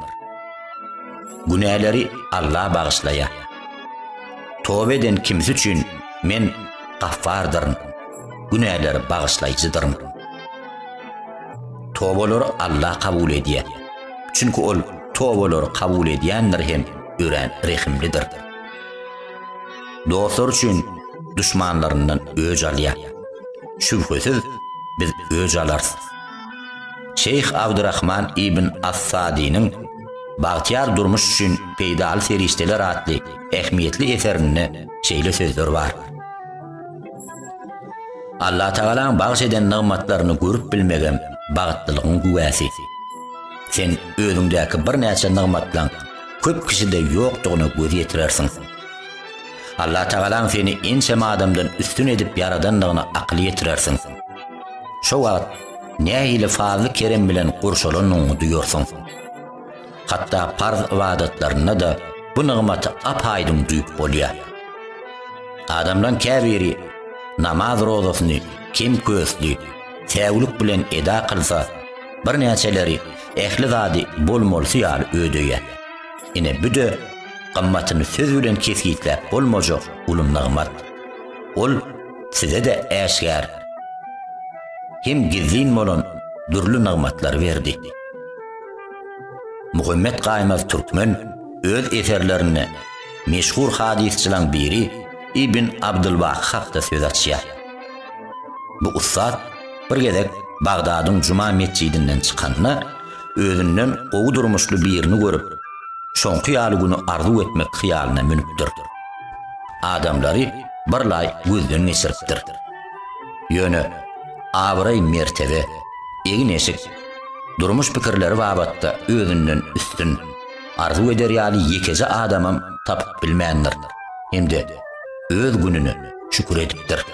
Günäleri Alla bagyşlaýar. Toba eden kimse üçin Men Gaffardyryn, günäleri bagyşlaýjydyryn. Tobalary Alla kabul edýär. Çünki Ol tobalary kabul edýändir hem örän rehimlidir. Dostlary üçin duşmanlaryndan öç alýar. Şübhesiz, biz öç alarys. Şeýh Abdurahman ibn As-Sadynyň Bagtyýar durmuş üçin peýdaly serişdeler atly ähmiýetli eserinde şeýle sözler bar. Allatagalaň bagyş eden nygmatlaryny görüp bilmegem bagtlylygyň güwäsi. Sen özüňdäki birnäçe nygmatlaň köp kişide ýokdugyna göz ýetirersiň. Allatagalaň seni ençeme adamdan üstün edip ýaradandygyna akyl ýetirersiň. Şo wagt nähili fazly-kerem bilen gurşalanyňy duýarsyň. Hatda parz ybadatlarynda-da bu nygmaty ap-aýdyň duýup bolýar. Adamlaň käbiri namaz rozasyny kem-köstli, säwlik bilen eda kylsa, birnäçeleri ähli zady bolmalysy ýaly ödeýär. Ine bu-de gymmatyny söz bilen kesgitläp bolmajak uly nygmat. Ol size-de äşgär hem gizlin bolan dürli nygmatlary berdi. Muhammet Gaýmaz Türkmen öz eserlerinde meşhur hadysçylaň biri Ibn Abdylbaky hakda söz açýar. Bu ussat bir gezek Bagdadyň Juma metjidinden çykanda, özünden gowy durmuşly birini görüp, şoňky ýaly güni arzuw etmek hyýalyna münüpdir. Adamlary birlaý gözden geçiripdir. Ýöne abraý-mertebe, egin-eşik, durmuş pikirleri babatda özünden üstün, arzuw eder ýaly ýekeje adamam tapyp bilmändir hem-de öz gününe şükür edipdir.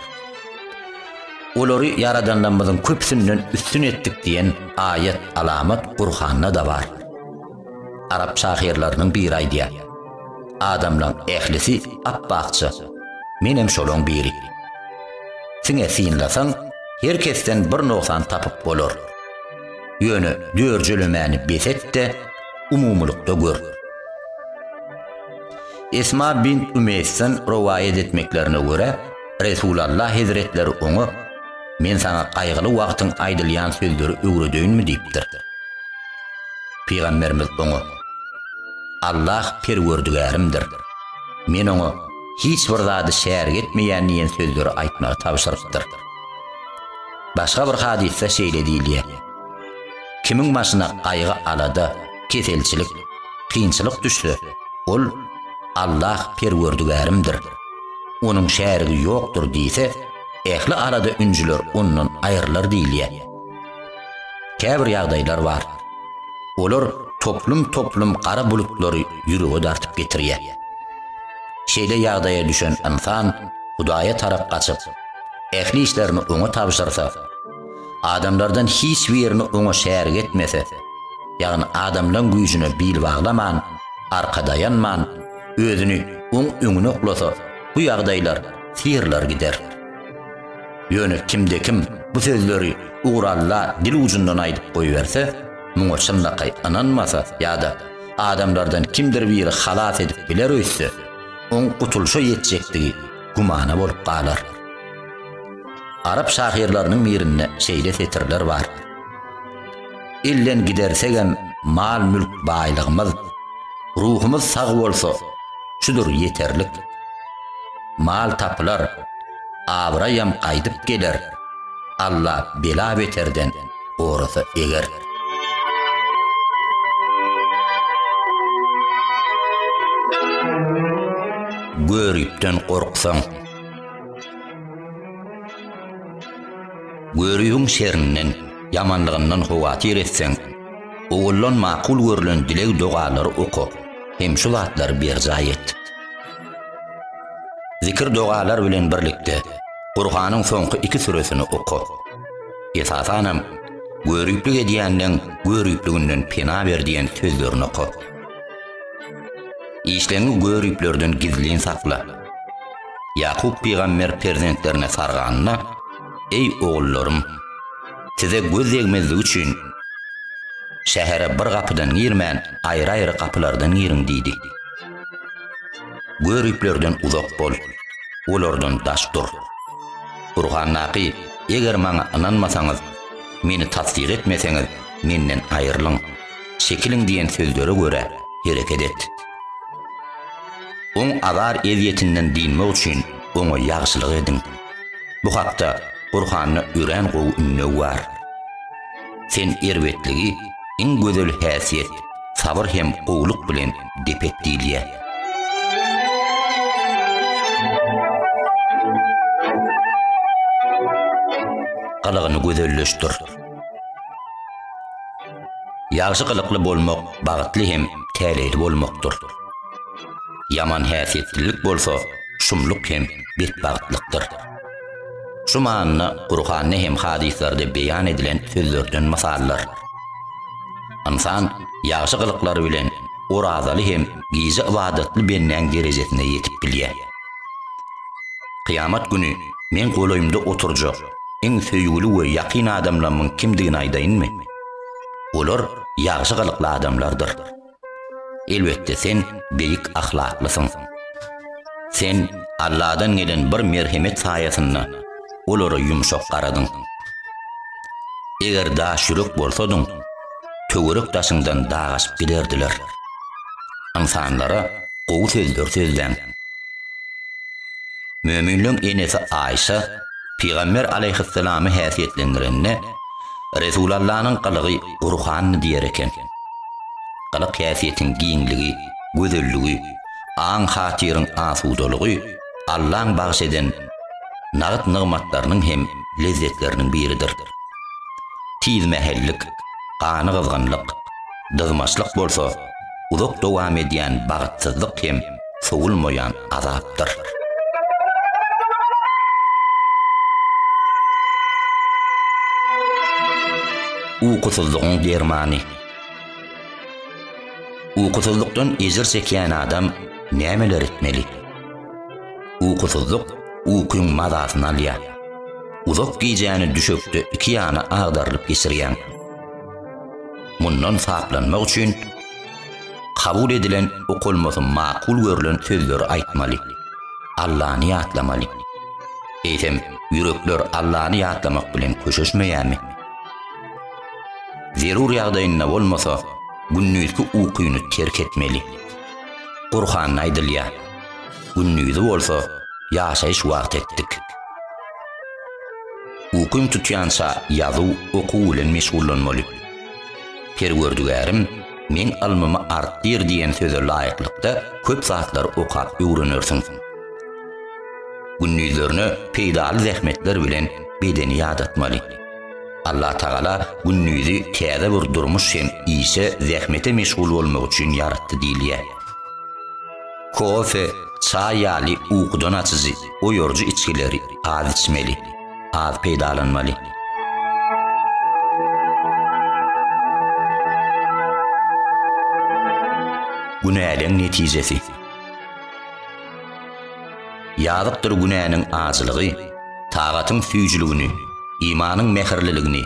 Olary ýaradanlarymyzyň köpüsinden üstün etdik diýen aýat, alamat Gurhanda-da bar. Arap şahyrlarynyň biri aýdýar, Adamlaň ählisi ap-akja, menem şolaň biri. Siňe synlasaň, her kesden bir nogsan tapyp bolar. Ýöne dörjelemäni bes et-de, umumylykda gör. Esma bint Umeýsden rowaýat etmeklerine görä, Resulalla hezretleri oňa, Men saňa gaýgyly wagtyň aýdylýan sözleri öwredeýinmi diýipdir. Pygamberimiz oňa, Allah Perwerdigärimdir. Men oňa hiç bir zady şärik etmeýän diýen sözleri aýtmagy tabşyrypdyr. Başga bir hadysda şeýle diýilýär, Kimiň başyna gaýgy-alada, keselçilik, kynçylyk düşse, ol, Allah Perwerdigärimdir. Onuň şärigi ýokdur diýse, ähli alada-ünjüler ondan aýrylar diýilýär. Käbir ýagdaýlar bar. Olar toplum-toplum gara bulutlary ýürege dartyp getirýär. Şeýle ýagdaýa düşen ynsan Hudaýa tarap gaçyp, ähli işlerini Oňa tabşyrsa, adamlardan hiç birini Oňa şärik etmese, ýagny adamlaň güýjüne bil baglaman, arka daýanman, özüni Oň öňüne oklasa, bu ýagdaýlar syrylar gider. Ýöne kimde-kim bu sözleri ugralla dil ujundan aýdyp goýberse, muňa çynlakaý ynanmasa ýa-da adamlardan kimdir biri halas edip biler öýtse, oň gutulyşa ýetjekdigi gümana bolup galar. Arap şahyrlarynyň birinde şeýle setirler bar. Elden gidersegem mal-mülk baýlygymyz, Ruhumyz sag bolsa, şudur ýeterlik. Mal tapylar, abraýam gaýdyp geler, Alla bela-beterden gorasa eger. Göripden gorksaň. Görübiň şerinden, ýamanlygyndan howatyr etseň, owaldan makul görlen dileg-dogalary oka hem şu zatlary berjaý et. Zikir-dogalar bilen birlikde Gurhanyň soňky iki süresini oka. Esasanam, göriplik edýänleň görüpliginden pena ber diýen sözlerini oka. Işleňi göriplerden gizlin sakla. Ýakup pygamber perzentlerine sarganda, Eý, ogullarym! Size göz degmezligi üçin, şähere bir gapydan girmän, aýry-aýry gapylardan giriň diýdi. Göriplerden uzak bol, olardan daş dur. Gurhandaky, Eger maňa ynanmasaňyz, meni tassyk etmeseňiz, menden aýrylyň, çekiliň diýen sözlere görä hereket et. Oň azar-ezýetinden dynmak üçin oňa ýagşylyk ediň. Bu hakda Gurhanda örän gowy ündew bar. Sen erbetligi iň gözel häsiýet, sabyr hem gowulyk bilen dep et diýilýär. Gylygyny gözelleşdir. Ýagşy gylykly bolmak bagtly hem täleýli bolmakdyr. Ýaman häsiýetlilik bolsa şumluk hem betbagtlykdyr. Şu manyda Gurhanda hem hadyslarda beýan edilen sözlerden mysallar. Ynsan ýagşy gylyklary bilen orazaly hem gije ybadatly bendäň derejesine ýetip bilýär. Kyýamat güni meň golaýymda oturjak iň söýgüli we ýakyn adamlarymyň kimdigini aýdaýynmy? Olar ýagşy gylykly adamlardyr. Elbetde sen beýik ahlaklysyň. Sen Alladan gelen bir merhemet saýasynda olara ýumşak garadyň. Eger daş ýürek bolsadyň, töwerek daşyňdan dagaşyp giderdiler. Ynsanlara gowy sözler sözläň. Möminleň enesi Aýşa Pygamber alaýhyssalamy häsiýetlendirende, Resulallanyň gylygy Gurhandy diýer eken. Gylyk-häsiýetiň giňligi, gözelligi, aň-hatyryň asudalygy Allaň bagyş eden nagt nygmatlarynyň hem lezzetleriniň biridir. Tizmähellik, ganygyzgynlyk, dyzmaçlyk bolsa uzak dowam edýän bagtsyzlyk hem sowulmaýan azapdyr. Ukusyzlygyň dermany. Ukusyzlykdan ejir çekýän adam nämeler etmeli? Ukusyzlyk ukyň mazasyny alýar. Uzak gijäni düşekde iki ýana agdarylyp geçirýäň. Mundan saplanmak üçin kabul edilen okalmasy makul görlen sözleri aýtmaly. Allany ýatlamaly. Eýsem, ýürekler Allany ýatlamak bilen köşeşmeýärmi? Zerur ýagdaýynda bolmasa, gündizki ukyny terk etmeli. Gurhanda aýdylýar, Gündizi bolsa ýaşaýyş wagty etdik. Ukyň tutýança ýazuw, okuw bilen meşgullanmaly. Perwerdigärim meň ylmymy artdyr diýen söze laýyklykda köp zatlary okap öwrenersiň. Gündizlerine peýdaly zähmetler bilen bedeni ýadatmaly. Allatagala gündizi täze bir durmuş hem işe, zähmete meşgul bolmak üçin ýaratdy diýilýär. Kofe, çaý ýaly ukudan açyjy, oýaryjy içgileri az içmeli, az peýdalanmaly. Günäleň netijesi. Ýazykdyr günäniň ajylygy. Tagatyň süýjüligini, imanyň mähirliligini,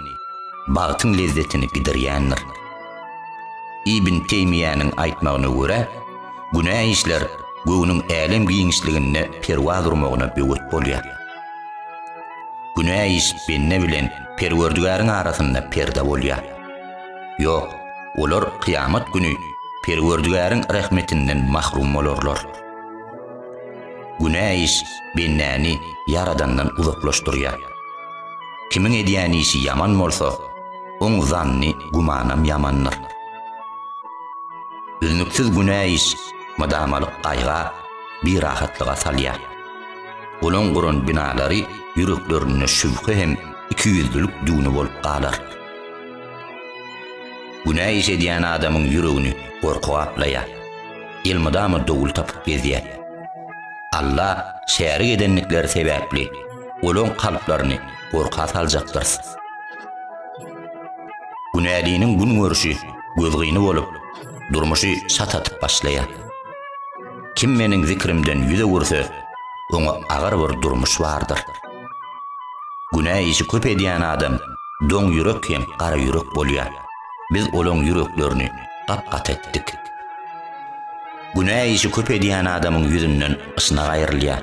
bagtyň lezzetini gidirýändir. Ibn Teýmiýäniň aýtmagyna görä, günä işler göwnüň älem giňişliginde perwaz urmagyna böwet bolýar. Günä iş bende bilen Perwerdigäriň arasynda perde bolýar. Ýok, olar kyýamat güni Perwerdigäriň rehmetinden mahrum bolarlar. Günä iş bendäni Ýaradandan uzaklaşdyrýar. Kimiň edýän işi ýaman bolsa, oň zanny gümanam ýamandyr. Üznüksiz günä iş mydamalyk gaýga, birahatlyga salýar. Olaň guran binalary ýüreklerinde şübhe hem ikiýüzlülik düwni bolup galar. Günä iş edýän adamyň ýüregini gorky gaplaýar. Elmydama dowul tapyp gezýär. Alla şärik edendikleri sebäpli olaň kalplaryny gorka saljakdyr. Günäliniň gün görşi gözgyny bolup, durmuşy çat atyp başlaýar. Kim meniň zikrimden ýüz öwürse, oňa agyr bir durmuş bardyr. Günä işi köp edýän adam doň ýürek hem gara ýürek bolýar. Biz olaň ýüreklerini gap-gaty etdik. Günä işi köp edýän adamyň ýüzünden yşnak aýrylýar.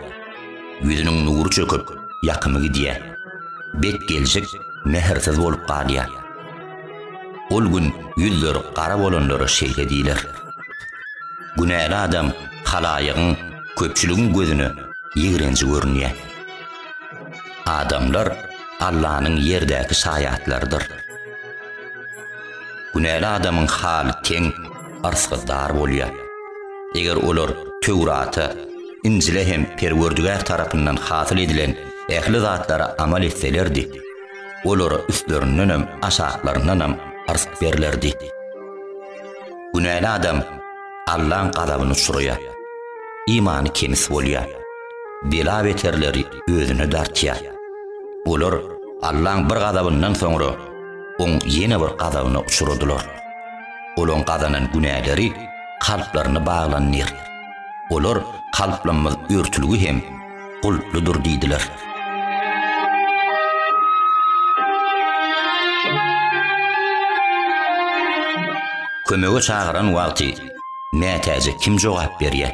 Ýüzüniň nury çöküp, ýakymy gidýär. Bet gelşik, mähirsiz bolup galýar. Ol gün ýüzleri gara bolanlara şeýle diýler. Günäli adam halaýygyň, köpçüligiň gözüne ýigrenji görünýär. Adamlar Allanyň ýerdäki şaýatlarydyr. Günäli adamyň haly teň, yrsgy dar bolýar. Eger olar Töwrata, Injile hem Perwerdigär tarapyndan hasyl edilen ähli zatlara amal etselerdi, olara üstlerindenem, aşaklaryndanam yrsg berlerdi. Günäli adam Allaň gazabyna uçraýar. Imany kemis bolýar. Bela-beterleri özüne dartýar. Olar Allaň bir gazabyndan soňra Oň ýene bir gazabyna uçradylar. Olaň gazanan günäleri kalplaryna baglandyr. Olar kalplarymyz örtülgi hem gulpludyr diýdiler. Kömege çagyran wagty mätäje kim jogap berýär?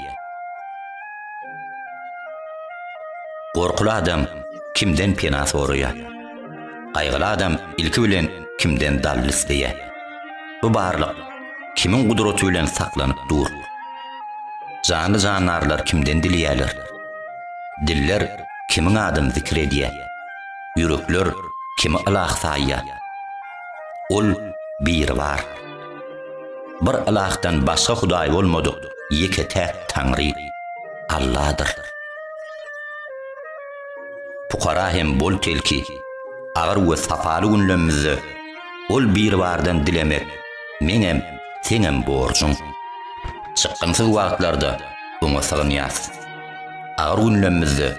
Gorkuly adam kimden pena soraýar? Gaýgyly adam ilki bilen kimden dalyl isleýär? Bu barlyk kimiň gudraty bilen saklanyp dur? Janly-jandarlar kimden dileýärler? Diller kimiň adyny zikir edýär? Ýürekler kimi ylah saýýar? Ol Biribar. Bir ylahdan başga hudaý bolmadyk ýeke-täk Taňry, Alladyr. Pukara hem bol-telki, agyr we sapaly günlemizde Ol Biribardan dilemek meňem, seňem borjuň. Çykgynsyz wagtlarda Oňa sygynýas. Agyr günlemizde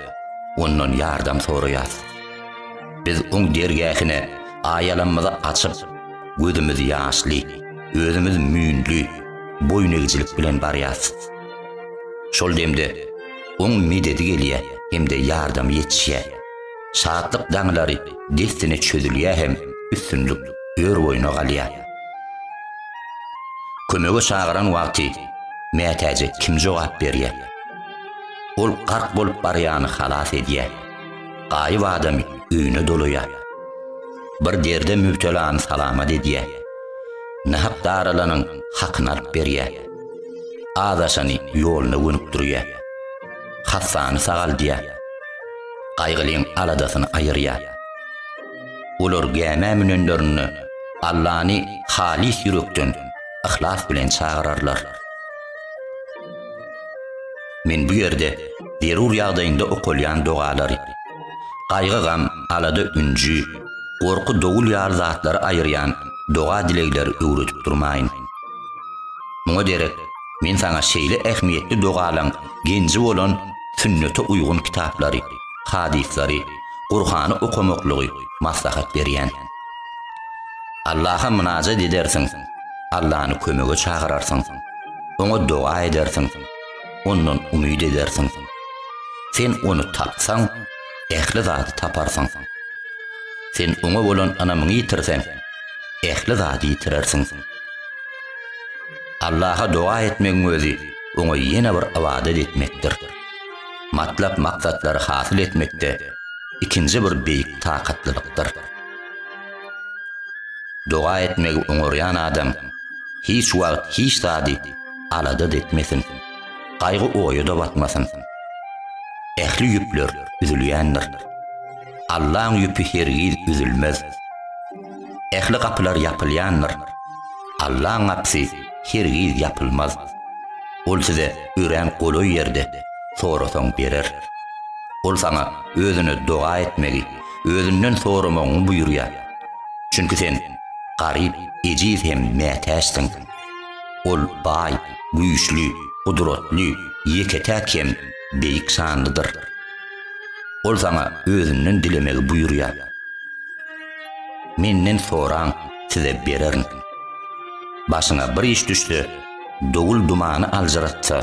Ondan ýardam soraýas. Biz Oň dergähine aýalamyzy açyp, gözümiz ýaşly, özümiz müýnli, boýun egijilik bilen barýas. Şol demde Oň mededi gelýär hem-de ýardamy ýetişýär. Şatlyk daňylary dessine çözülýär hem üstünlik ör-boýuna galýar. Kömege çagyran wagty mätäje kim jogap berýär? Ol gark bolup barýany halas edýär. Gaýyp adamy öýüne dolaýar. Bir derde mübtelany salamat edýär. Nahak daralanyň hakyny alyp berýär. Azaşany ýoluna gönükdirýär. Hassany sagaldýar. Gaýgylyň aladasyny aýyrýar. Olar gämä münenlerinde Allany halys ýürekden, yhlas bilen çagyrarlar. Men bu ýerde zerur ýagdaýynda okalýan dogalary, gaýgy-gam, alada-ünji, gorky-dowul ýaly zatlary aýyrýan doga-dilegleri öwredip durmaýyn. Muňa derek, men saňa şeýle ähmiýetli dogalaň genji bolan sünnete uýgun kitaplary, hadyslary, Gurhany okamaklygy maslahat berýän. Allaha mynajat edersiň, Allany kömege çagyrarsyň, Oňa doga edersiň, Ondan umyt edersiň. Sen Ony tapsaň, Ähli zady taparsyň. Sen Oňa bolan ynamyňy ýitirseň, ähli zady ýitirersiň. Allaha doga etmegiň özi Oňa ýene bir ybadat etmekdir. Matlap-maksatlary hasyl etmekde ikinji bir beýik takatlylykdyr. Doga etmegi oňarýan adam hiç wagt hiç zady alada-da etmesin, gaýgy-oýa-da batmasyn. Ähli ýüpler üzülýändir. Allaň ýüpi hergiz üzülmez. Ähli gapylar ýapylýandyr. Allaň gapysy hergiz ýapylmaz. Ol size örän golaý ýerde, sorasaň berer. Ol saňa özüne doga etmegi, özünden soramagyňy buýurýar. Çünki sen garyp, ejiz hem mätäçsiň. Ol baý, güýçli, gudratly, ýeke-täk hem beýik şanlydyr. Ol saňa özünden dilemegi buýurýar. Menden soraň, size bererin. Başyňa bir iş düşse, dowul-dumany aljyratsa,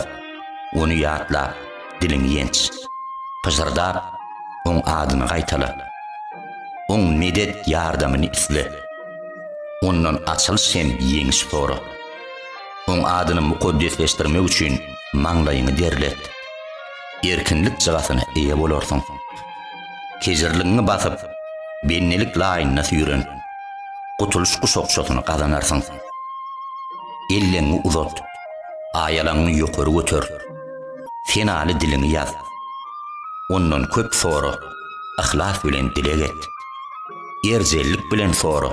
ony ýatlap, diliňi ýenç. Pyşyrdap, oň adyny gaýtala. Oň medet ýardamyny isle. Ondan açylyş hem ýeňiş sora. Oň adyny mukaddesleşdirmek üçin maňlaýyňy derlet. Erkinlik jygasyna eýe bolarsyň. Kejirligiňi basyp, bendelik laýyna süýren, gutulyş guşakçasyny gazanarsyň. Elleňňi uzat, aýalaňňy ýokary göter. Senaly diliňi ýaz. Ondan köp sora, yhlas bilen dileg et. Erjellik bilen sora,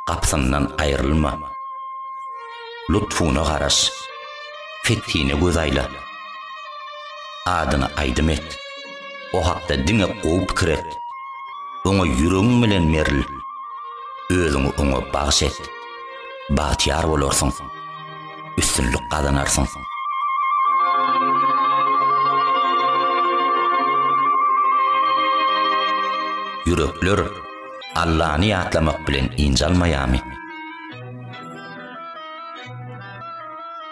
gapysyndan aýrylma. Lutfuna garaş, fethine göz aýla. Adyny aýdym et. O hakda diňe gowy pikir et. Oňa ýüregiň bilen beril. Özüňi oňa bagyş et. Bagtyýar bolarsyň. Üstünlik gazanarsyň. Ýürekler Allany ýatlamak bilen ynjalmaýarmy?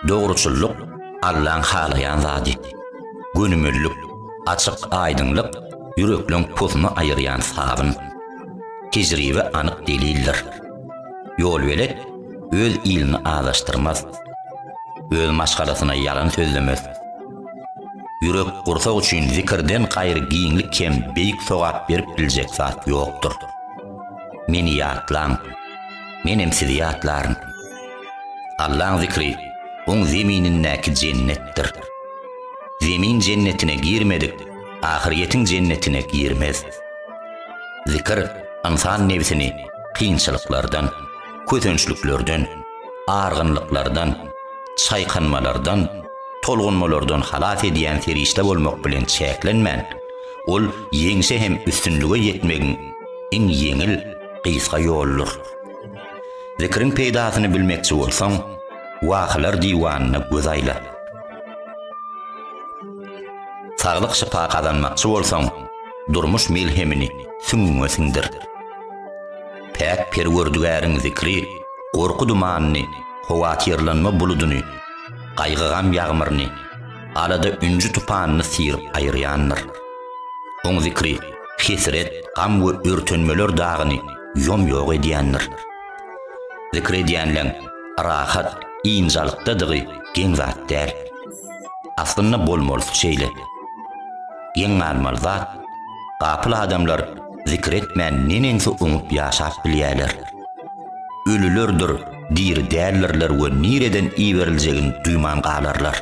Dogruçyllyk Allaň halaýan zady. Gönümellik, açyk aýdyňlyk ýürekleň posuny aýyrýan sabyn. Tejribe anyk delildir. Ýolbelet öz ilini azaşdyrmaz. Öz maşgalasyna ýalan sözlemez. Ýürek, gursak üçin zikirden gaýry giňlik hem beýik sogap berip biljek zat ýokdur. Meni ýatlaň, menem sizi ýatlaryn. Allaň zikri oň zeminindäki jennetdir. Zemin jennetine girmedik ahyrýetiň jennetine girmez. Zikir ynsan nebsini kynçylyklardan, kösençliklerden, argynlyklardan, çaýkanmalardan, tolgunmalardan halas edýän serişde bolmak bilen çäklenmän, ol ýeňşe hem üstünlige ýetmegiň iň ýeňil, gysga ýoludyr. Zikriň peýdasyny bilmekçi bolsaň, Wahylar diwanyna göz aýla. Saglyk şypa gazanmakçy bolsaň, durmuş melhemini süňňüňe siňdir. Päk Perwerdigäriň zikri gorky dumanyny, howatyrlanma buludyny, gaýgy-gam ýagmyryny, alada-ünji tupanyny syryp aýyrýandyr. Oň zikri hesret, gam we örtenmeler dagyny ýom-ýok edýändir. Zikr edýänleň rahat, ynjalykdadygy geň zat däl. Aslynda bolmalysy şeýle. Geň galmaly zat, gapyl adamlar zikr etmän neneňsi oňup ýaşap bilýärler. Ölülerdir, diri däldirler we nireden iberiljegini duýman galarlar.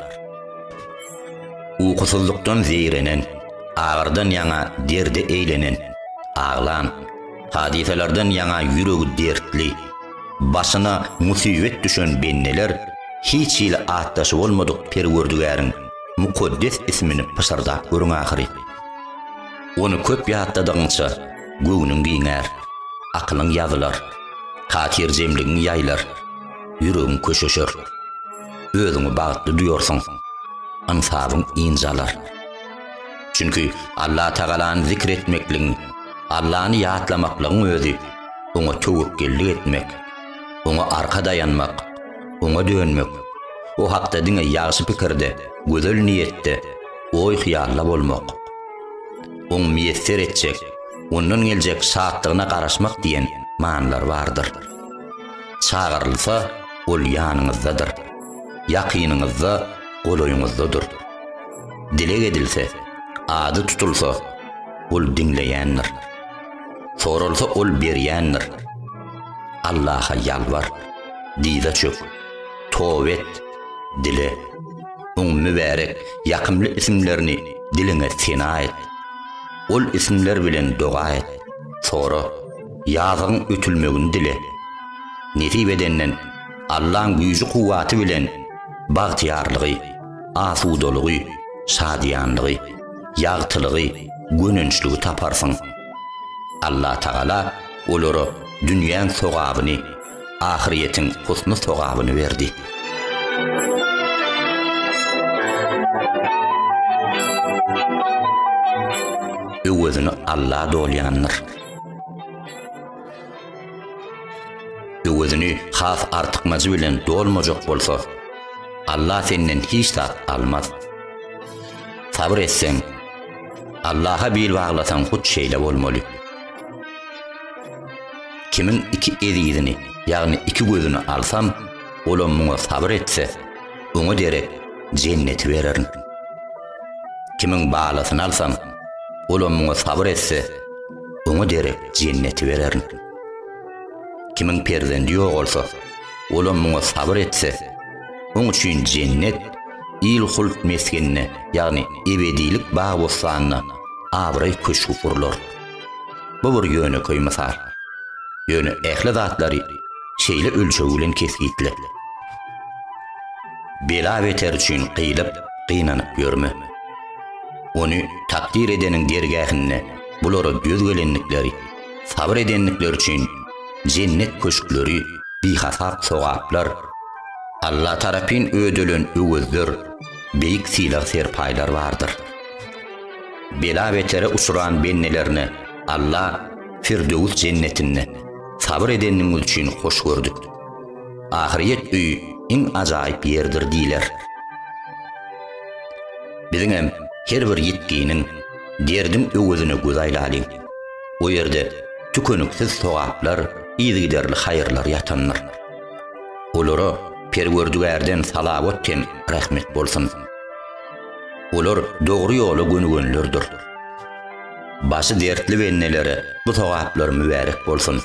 Ukusyzlykdan zeýrenen, agyrdan ýaňa derde eýlenen, aglan, Hadysalardan ýaňa ýüregi dertli, başyna musybet düşen bendeler hiç hili atdaşy bolmadyk Perwerdigäriň mukaddes ismini pyşyrdap görüň ahyry. Ony köp ýatladygyňça, göwnüň giňär, akylyň ýazylar, hatyrjemligiň ýaýlar, ýüregiň köşeşer. Özüňi bagtly duýarsyň, ynsabyň ynjalar. Çünki Allatagalany zikr etmekligiň, Allany ýatlamaklygyň özi Oňa töwekgellik etmek, Oňa arka daýanmak, Oňa dönmek, O hakda diňe ýagşy pikirde, gözel niýetde, oý-hyýalda bolmak. Oň miýesser etjek, ondan geljek şatlygyna garaşmak diýen manylar bardyr. Çagyrylsa, ol ýanyňyzdadyr. Ýakynyňyzda, golaýyňyzdadyr. Dileg edilse, ady tutulsa, ol diňleýändir. Soralsa, ol berýändir. Allaha ýalbar, dyza çök, toba et, dile. Oň mübärek, ýakymly isimlerini diliňe sena et. Ol isimler bilen doga et, sora, ýazygyň ötülmegini dile. Nesip edenden Allaň güýji-kuwwaty bilen bagtyýarlygy, asudalygy, şadyýanlygy, ýagtylygy, gönençligi taparsyň. Allatagala olara dünýäň sogabyny, ahyrýetiň husny sogabyny berdi. Öwezini Alla dolýandyr. Öwezini has artykmajy bilen dolmajak bolsa, Alla senden hiç zat almaz. Sabyr etseň, Allaha bil baglasaň hut şeýle bolmaly. Kimiň iki ezizini, ýagny iki gözüni alsam, olam muňa sabyr etse, oňa derek jenneti bererin. Kimiň balasyny alsam, olam muňa sabyr etse, oňa derek jenneti bererin. Kimiň perzendi ýogalsa, olam muňa sabyr etse, oň üçin jennet, il-hult mesgeninde, ýagny ebedilik bag-bossanda abraý köşgi gurlar. Bu bir ýönekeý mysal. Ýöne ähli zatlary şeýle ölçeg bilen kesgitle. Bela-beter üçin gyýlyp, gynanyp ýörme. Ony takdyr edeniň dergähinde bulara döz gelendikleri, sabyr edendikleri üçin jennet köşkleri, bihasap sogaplar, Alla tarapyn ödelen öwezler, beýik sylag-serpaýlar bardyr. Bela-betere uçran bendelerine Alla Firdöwüs jennetinde sabyr edendigiňiz üçin hoş gördük. Ahyrýet öýi iň ajaýyp ýerdir diýler. Biziňem her bir ýitginiň, derdiň öwezine göz aýlalyň. O ýerde tükeniksiz sogaplar, yzygiderli haýyrlar ýatandyr. Olara Perwerdigärden salawat hem rehmet bolsun. Olar dogry ýola gönügenlerdir. Başy dertli bendelere bu sogaplar mübärek bolsun.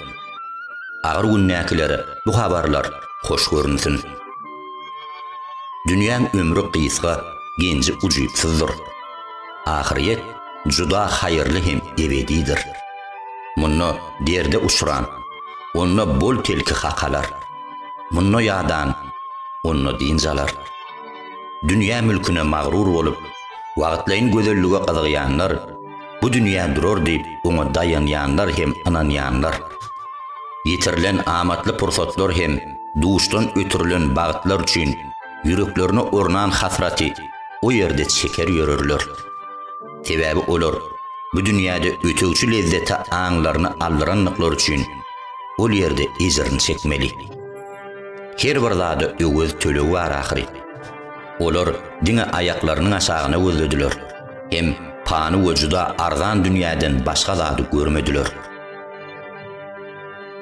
Agyr gündäkilere bu habarlar hoş görünsin. Dünýäň ömri gysga, genji ujypsyzdyr. Ahyrýet juda haýyrly hem ebedidir. Munda derde uçran, onda bol-telki hak alar. Munda ýadan, onda dynç alar. Dünýä mülküne magrur bolup, wagtlaýyn gözellige gyzygýanlar, bu dünýä durar diýip oňa daýanýanlar hem ynanýanlar. Ýitirilen amatly pursatlar hem duşdan ötürilen bagtlar üçin ýüreklerine ornan hasraty o ýerde çeker ýörerler. Sebäbi olar bu dünýäde ötegçi lezzete aňlaryny aldyrandyklary üçin ol ýerde ejirini çekmeli. Her bir zada öwez tölegi bar ahyry. Olar diňe aýaklarynyň aşagyna gözlediler hem pany we juda arzan dünýäden başga zady görmediler.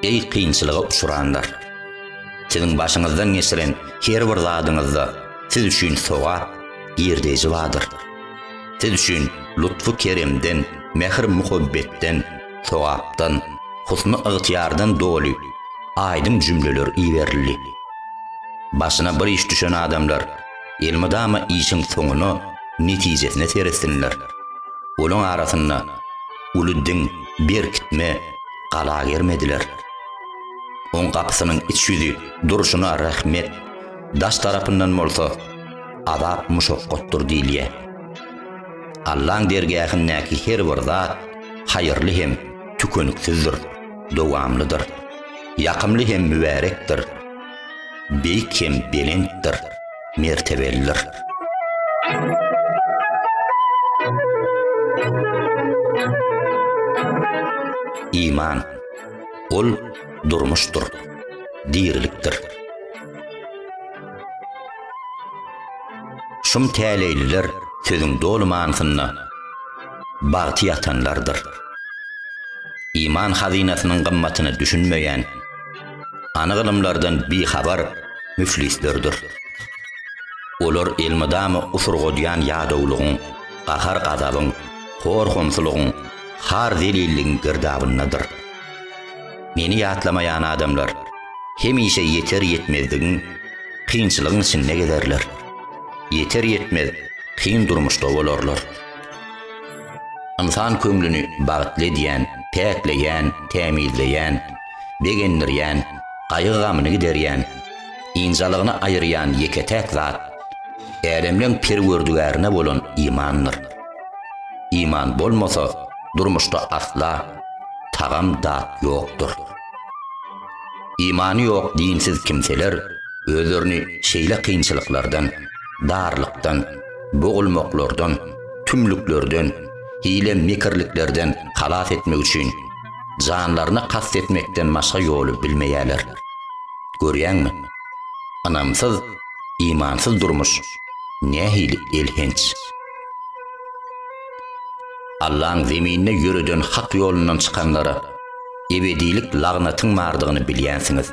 Eý kynçylyga uçranlar! Siziň başyňyzdan geçiren her bir zadyňyzda siz üçin sogap, girdeji bardyr. Siz üçin lutfy-keremden, mähir-muhabbetden, sogapdan, husny-ygtyýardan doly aýdyň jümleler iberildi. Başyna bir iş düşen adamlar elmydama işiň soňuna, netijesine seretsinler. Olaň arasynda uly diň, berkitme, gala germediler. Oň gapysynyň iç ýüzi durşuna rehmet, daş tarapyndan bolsa azap muşakgatdyr diýilýär. Allaň dergähindäki her bir zat haýyrly hem tükeniksizdir, dowamlydyr, ýakymly hem mübärekdir, beýik hem belentdir, mertebelidir. Iman, ol durmuşdyr, dirilikdir. Şum täleýliler sözüň doly manysynda. bagty ýatanlardyr. Iman hazynasynyň gymmatyna düşünmeýän, anyk ylymlardan bihabar müflislerdir. Olar elmydama usurgadýan ýadawlygyň, gahar-gazabyň, hor-homsulygyň, har-zelilligiň girdabyndadyr. Meni ýatlamaýan adamlar hemişe ýeter-ýetmezligiň, kynçylygyň içinde gezerler. Ýeter-ýetmez kyn durmuşda bolarlar. Ynsan köňlüni bagtly edýän, päkleýän, tämizleýän, begendirýän, gaýgy-gamyny giderýän, ynjalygyny aýyrýan ýeke-täk zat, älemleň Perwerdigärine bolan imandyr. Iman bolmasa, durmuşda asla tagam-dat ýokdur. Imany ýok dinsiz kimseler özlerini şeýle kynçylyklardan, darlykdan, bogulmaklardan, tümlüklerden, hile-mekirliklerden halas etmek üçin janlaryna kast etmekden başga ýoly bilmeýärler. Görýäňmi? Ynamsyz, imansyz durmuş nähili elhenç! Allaň zeminde ýöreden hak ýolundan çykanlara ebedilik lagnatyň bardygyny bilýänsiňiz.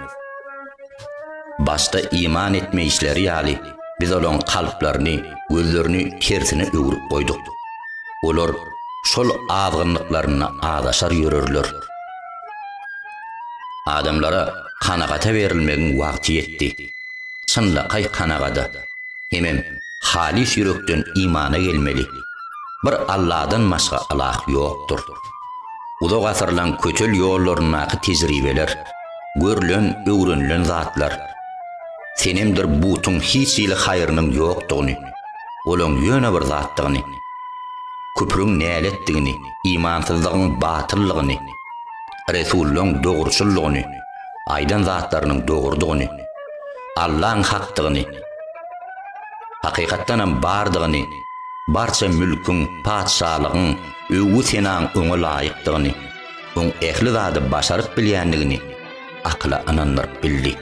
Başda iman etmeýişleri ýaly biz olaň kalplaryny, gözlerini tersine öwrüp goýduk. Olar şol azgynlyklarynda azaşar ýörerler. Adamlara kanagata berilmegiň wagty ýetdi. Çynlakaý kanagada. Hemem halys ýürekden imana gelmeli. Bir Alladan başga ylah ýokdur. Uzak asyrlaň kötel ýollaryndaky tejribeler, görlen, öwrenilen zatlar, senemdir butuň hiç hili haýrynyň ýokdugyny, olaň ýöne bir zatdygyny, küprüň näletdigini, imansyzlygyň batyllygyny, Resullaň dogruçyllygyny, aýdan zatlarynyň dogrudygyny, Allaň hakdygyny, hakykatdanam bardygyny, barça mülküň, patyşalygyň, öwgi-senaň Oňa laýykdygyny, Oň ähli zady başaryp bilýändigini akyla ynandyryp bildi.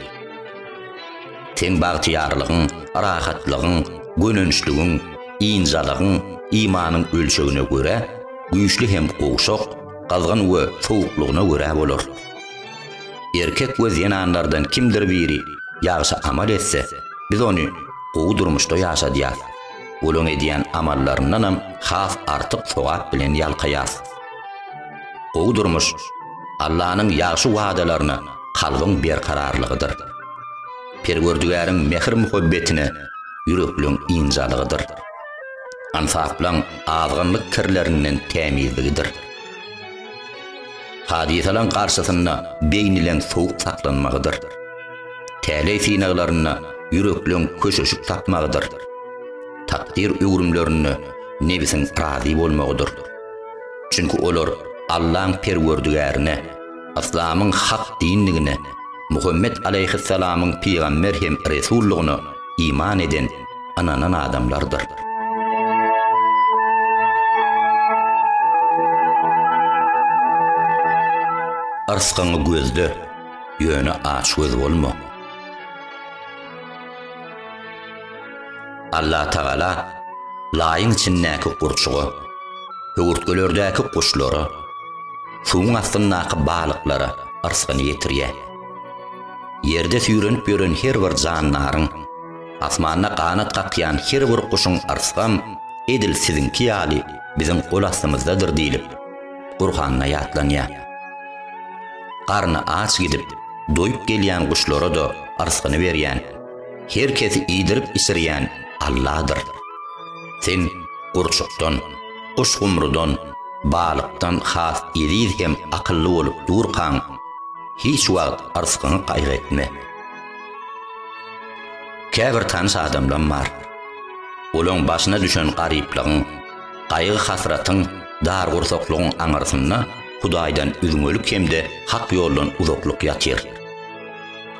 Seň bagtyýarlygyň, rahatlygyň, gönençligiň, ynjalygyň, imanyň ölçegine görä, güýçli hem gowşak, gyzgyn we sowuklygyna görä bolar. Erkek we zenanlardan kimdir biri ýagşy amal etse, biz ony gowy durmuşda ýaşadýas. Olaň edýän amallaryndanam has artyk sogap bilen ýalkaýas. Gowy durmuş, Allanyň ýagşy wadalaryna kalbyň berkararlygydyr. Perwerdigäriň mähir-muhabbetine ýürekleň ynjalygydyr. Ynsaplaň azgynlyk kirlerinden tämizligidir. Hadysalaň garşysynda beýnileň sowuk saklanmagydyr. Täleý synaglarynda ýürekleň köşeşik tapmagydyr. Takdyr öwrümlerinde nebsiň razy bolmagydyr. Çünki olar Allaň Perwerdigärine, Yslamyň hak dindigine, Muhammet alaýhyssalamyň pygamber hem resullygyna iman eden, ynanan adamlardyr. Yrsgyňy gözle, ýöne açgöz bolma. Allatagala laýyň içindäki gurçuga, höwürtgelerdäki guşlara, suwuň astyndaky balyklara yrsgyny ýetirýär. Ýerde süýrenip ýören her bir jandaryň, asmanda ganat kakýan her bir guşuň yrsgam edil siziňki ýaly biziň gol astymyzdadyr diýlip, Gurhanda ýatlanýar. Garny aç gidip, doýup gelýän guşlara-da yrsgyny berýän, her kesi iýdirip-içirýän Alladyr. Sen gurçukdan, guş-gumrudan, balykdan has eziz hem akylly bolup durkaň, hiç wagt yrsgyňy gaýgy etme. Käbir tanyş adamlam bar. Olaň başyna düşen garyplygyň, gaýgy-hasratyň, dargursaklygyň aňyrsynda Hudaýdan üzňelik hem-de hak ýoldan uzaklyk ýatyr.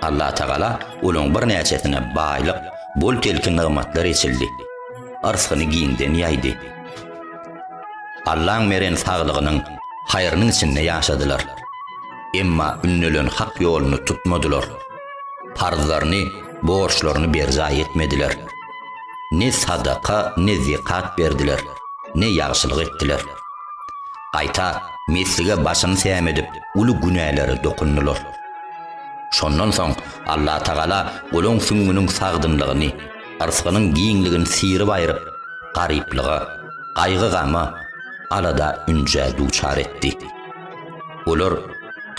Allatagala olaň birnäçesine baýlyk, bol-telki nygmatlar eçildi. Yrsgyny giňden ýaýdy. Allaň beren saglygynyň, haýrynyň içinde ýaşadylar. Emma ündelen hak ýoluny tutmadylar. Parzlaryny, borçlaryny berjaý etmediler. Ne sadaka, ne zekat berdiler, ne ýagşylyk etdiler. Gaýta, meslige başyny sämedip, uly günälere dokundylar. Şondan soň Allatagala olaň süňňüniň sagdynlygyny, yrsgynyň giňligini syryp aýryp, garyplyga, gaýgy-gama, alada-ünjä duçar etdi. Olar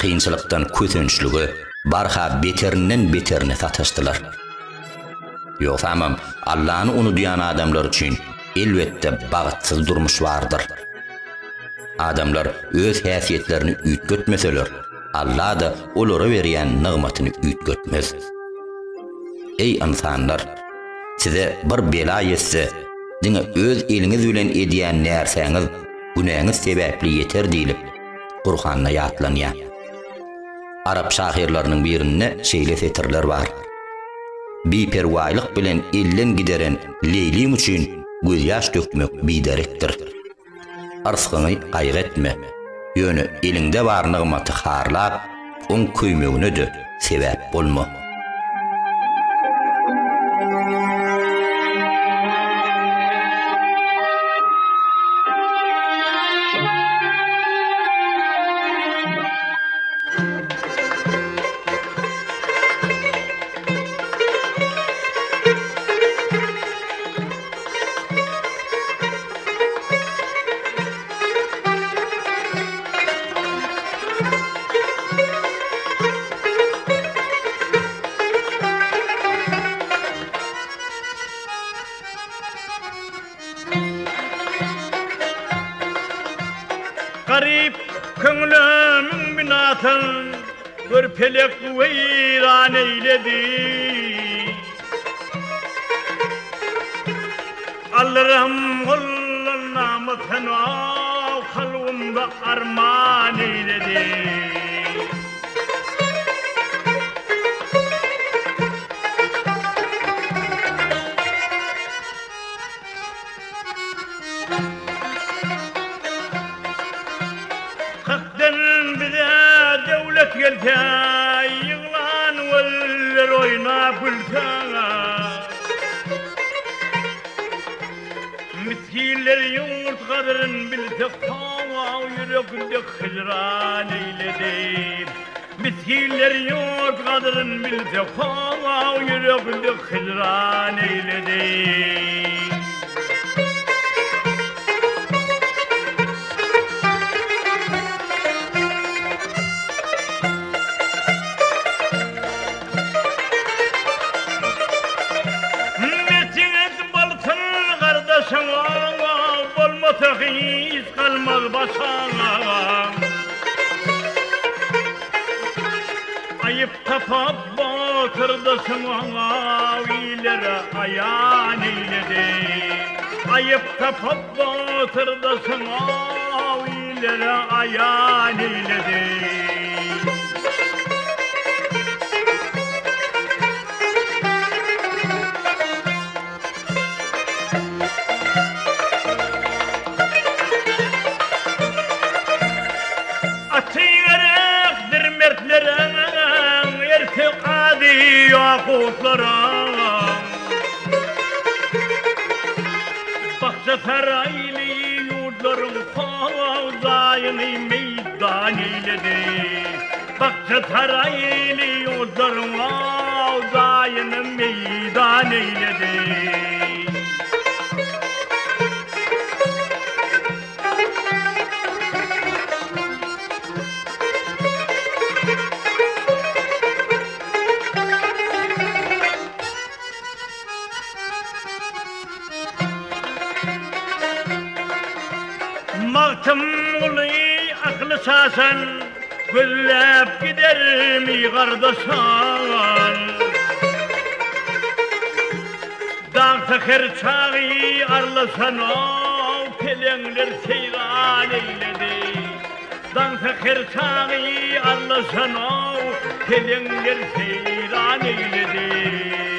kynçylykdan kösençlige, barha beterinden-beterine sataşdylar. Ýogsamam, Allany unudýan adamlar üçin, elbetde, bagtsyz durmuş bardyr. Adamlar öz häsiýetlerini üýtgetmeseler, Alla-da olara berýän nygmatyny üýtgetmez. Eý, ynsanlar! Size bir bela ýetse, diňe öz eliňiz bilen edýän närsäňiz günäňiz sebäpli ýeter diýlip, Gurhanda ýatlanýar. Arap şahyrlarynyň birinde şeýle setirler bar. Biperwaýlyk bilen elden gideren Leýliň üçin gözýaş dökmek biderekdir. Yrsgyňy gaýgy etme, ýöne eliňde bar nygmaty harlap, oň köýmegine-de sebäp bolma. Garyp köňlümiň binasyn gör pelek weýran eýledi. Alyrym goldan namysyny kalbymda arman eýledi. Hakdan bize döwlet gelse, ýyglan göller oýnap gülse. Misginler ýurt gadryn bilse, hawa ýürekde hijran eýledi. Misginler ýurt gadryn bilse, hawa ýürekde hijran eýledi. Metjit bolsun gardaşyň, bolmasa hiç galmaz başaňa. Aýyp tapyp batyrdaşyňa ilere aýan eýledi. Aýyp tapyp batyrdaşyňa ilere aýan eýledi. Aty gerekdir mertlere, erkek ady ýakutlara. Bakja-saraýly ýurtlaryň jaýyny meýdan eýledi. Bakja-saraýly ýurtlaryň jaýyny meýdan eýledi. Magtymguly akyly çaşan, Gözläp gidermi gardaşan. Dag säher çagy arlaşan-ow, Peleňler seýran eýledi. Daň säher çagy arlaşan-ow, Peleňler seýran eýledi.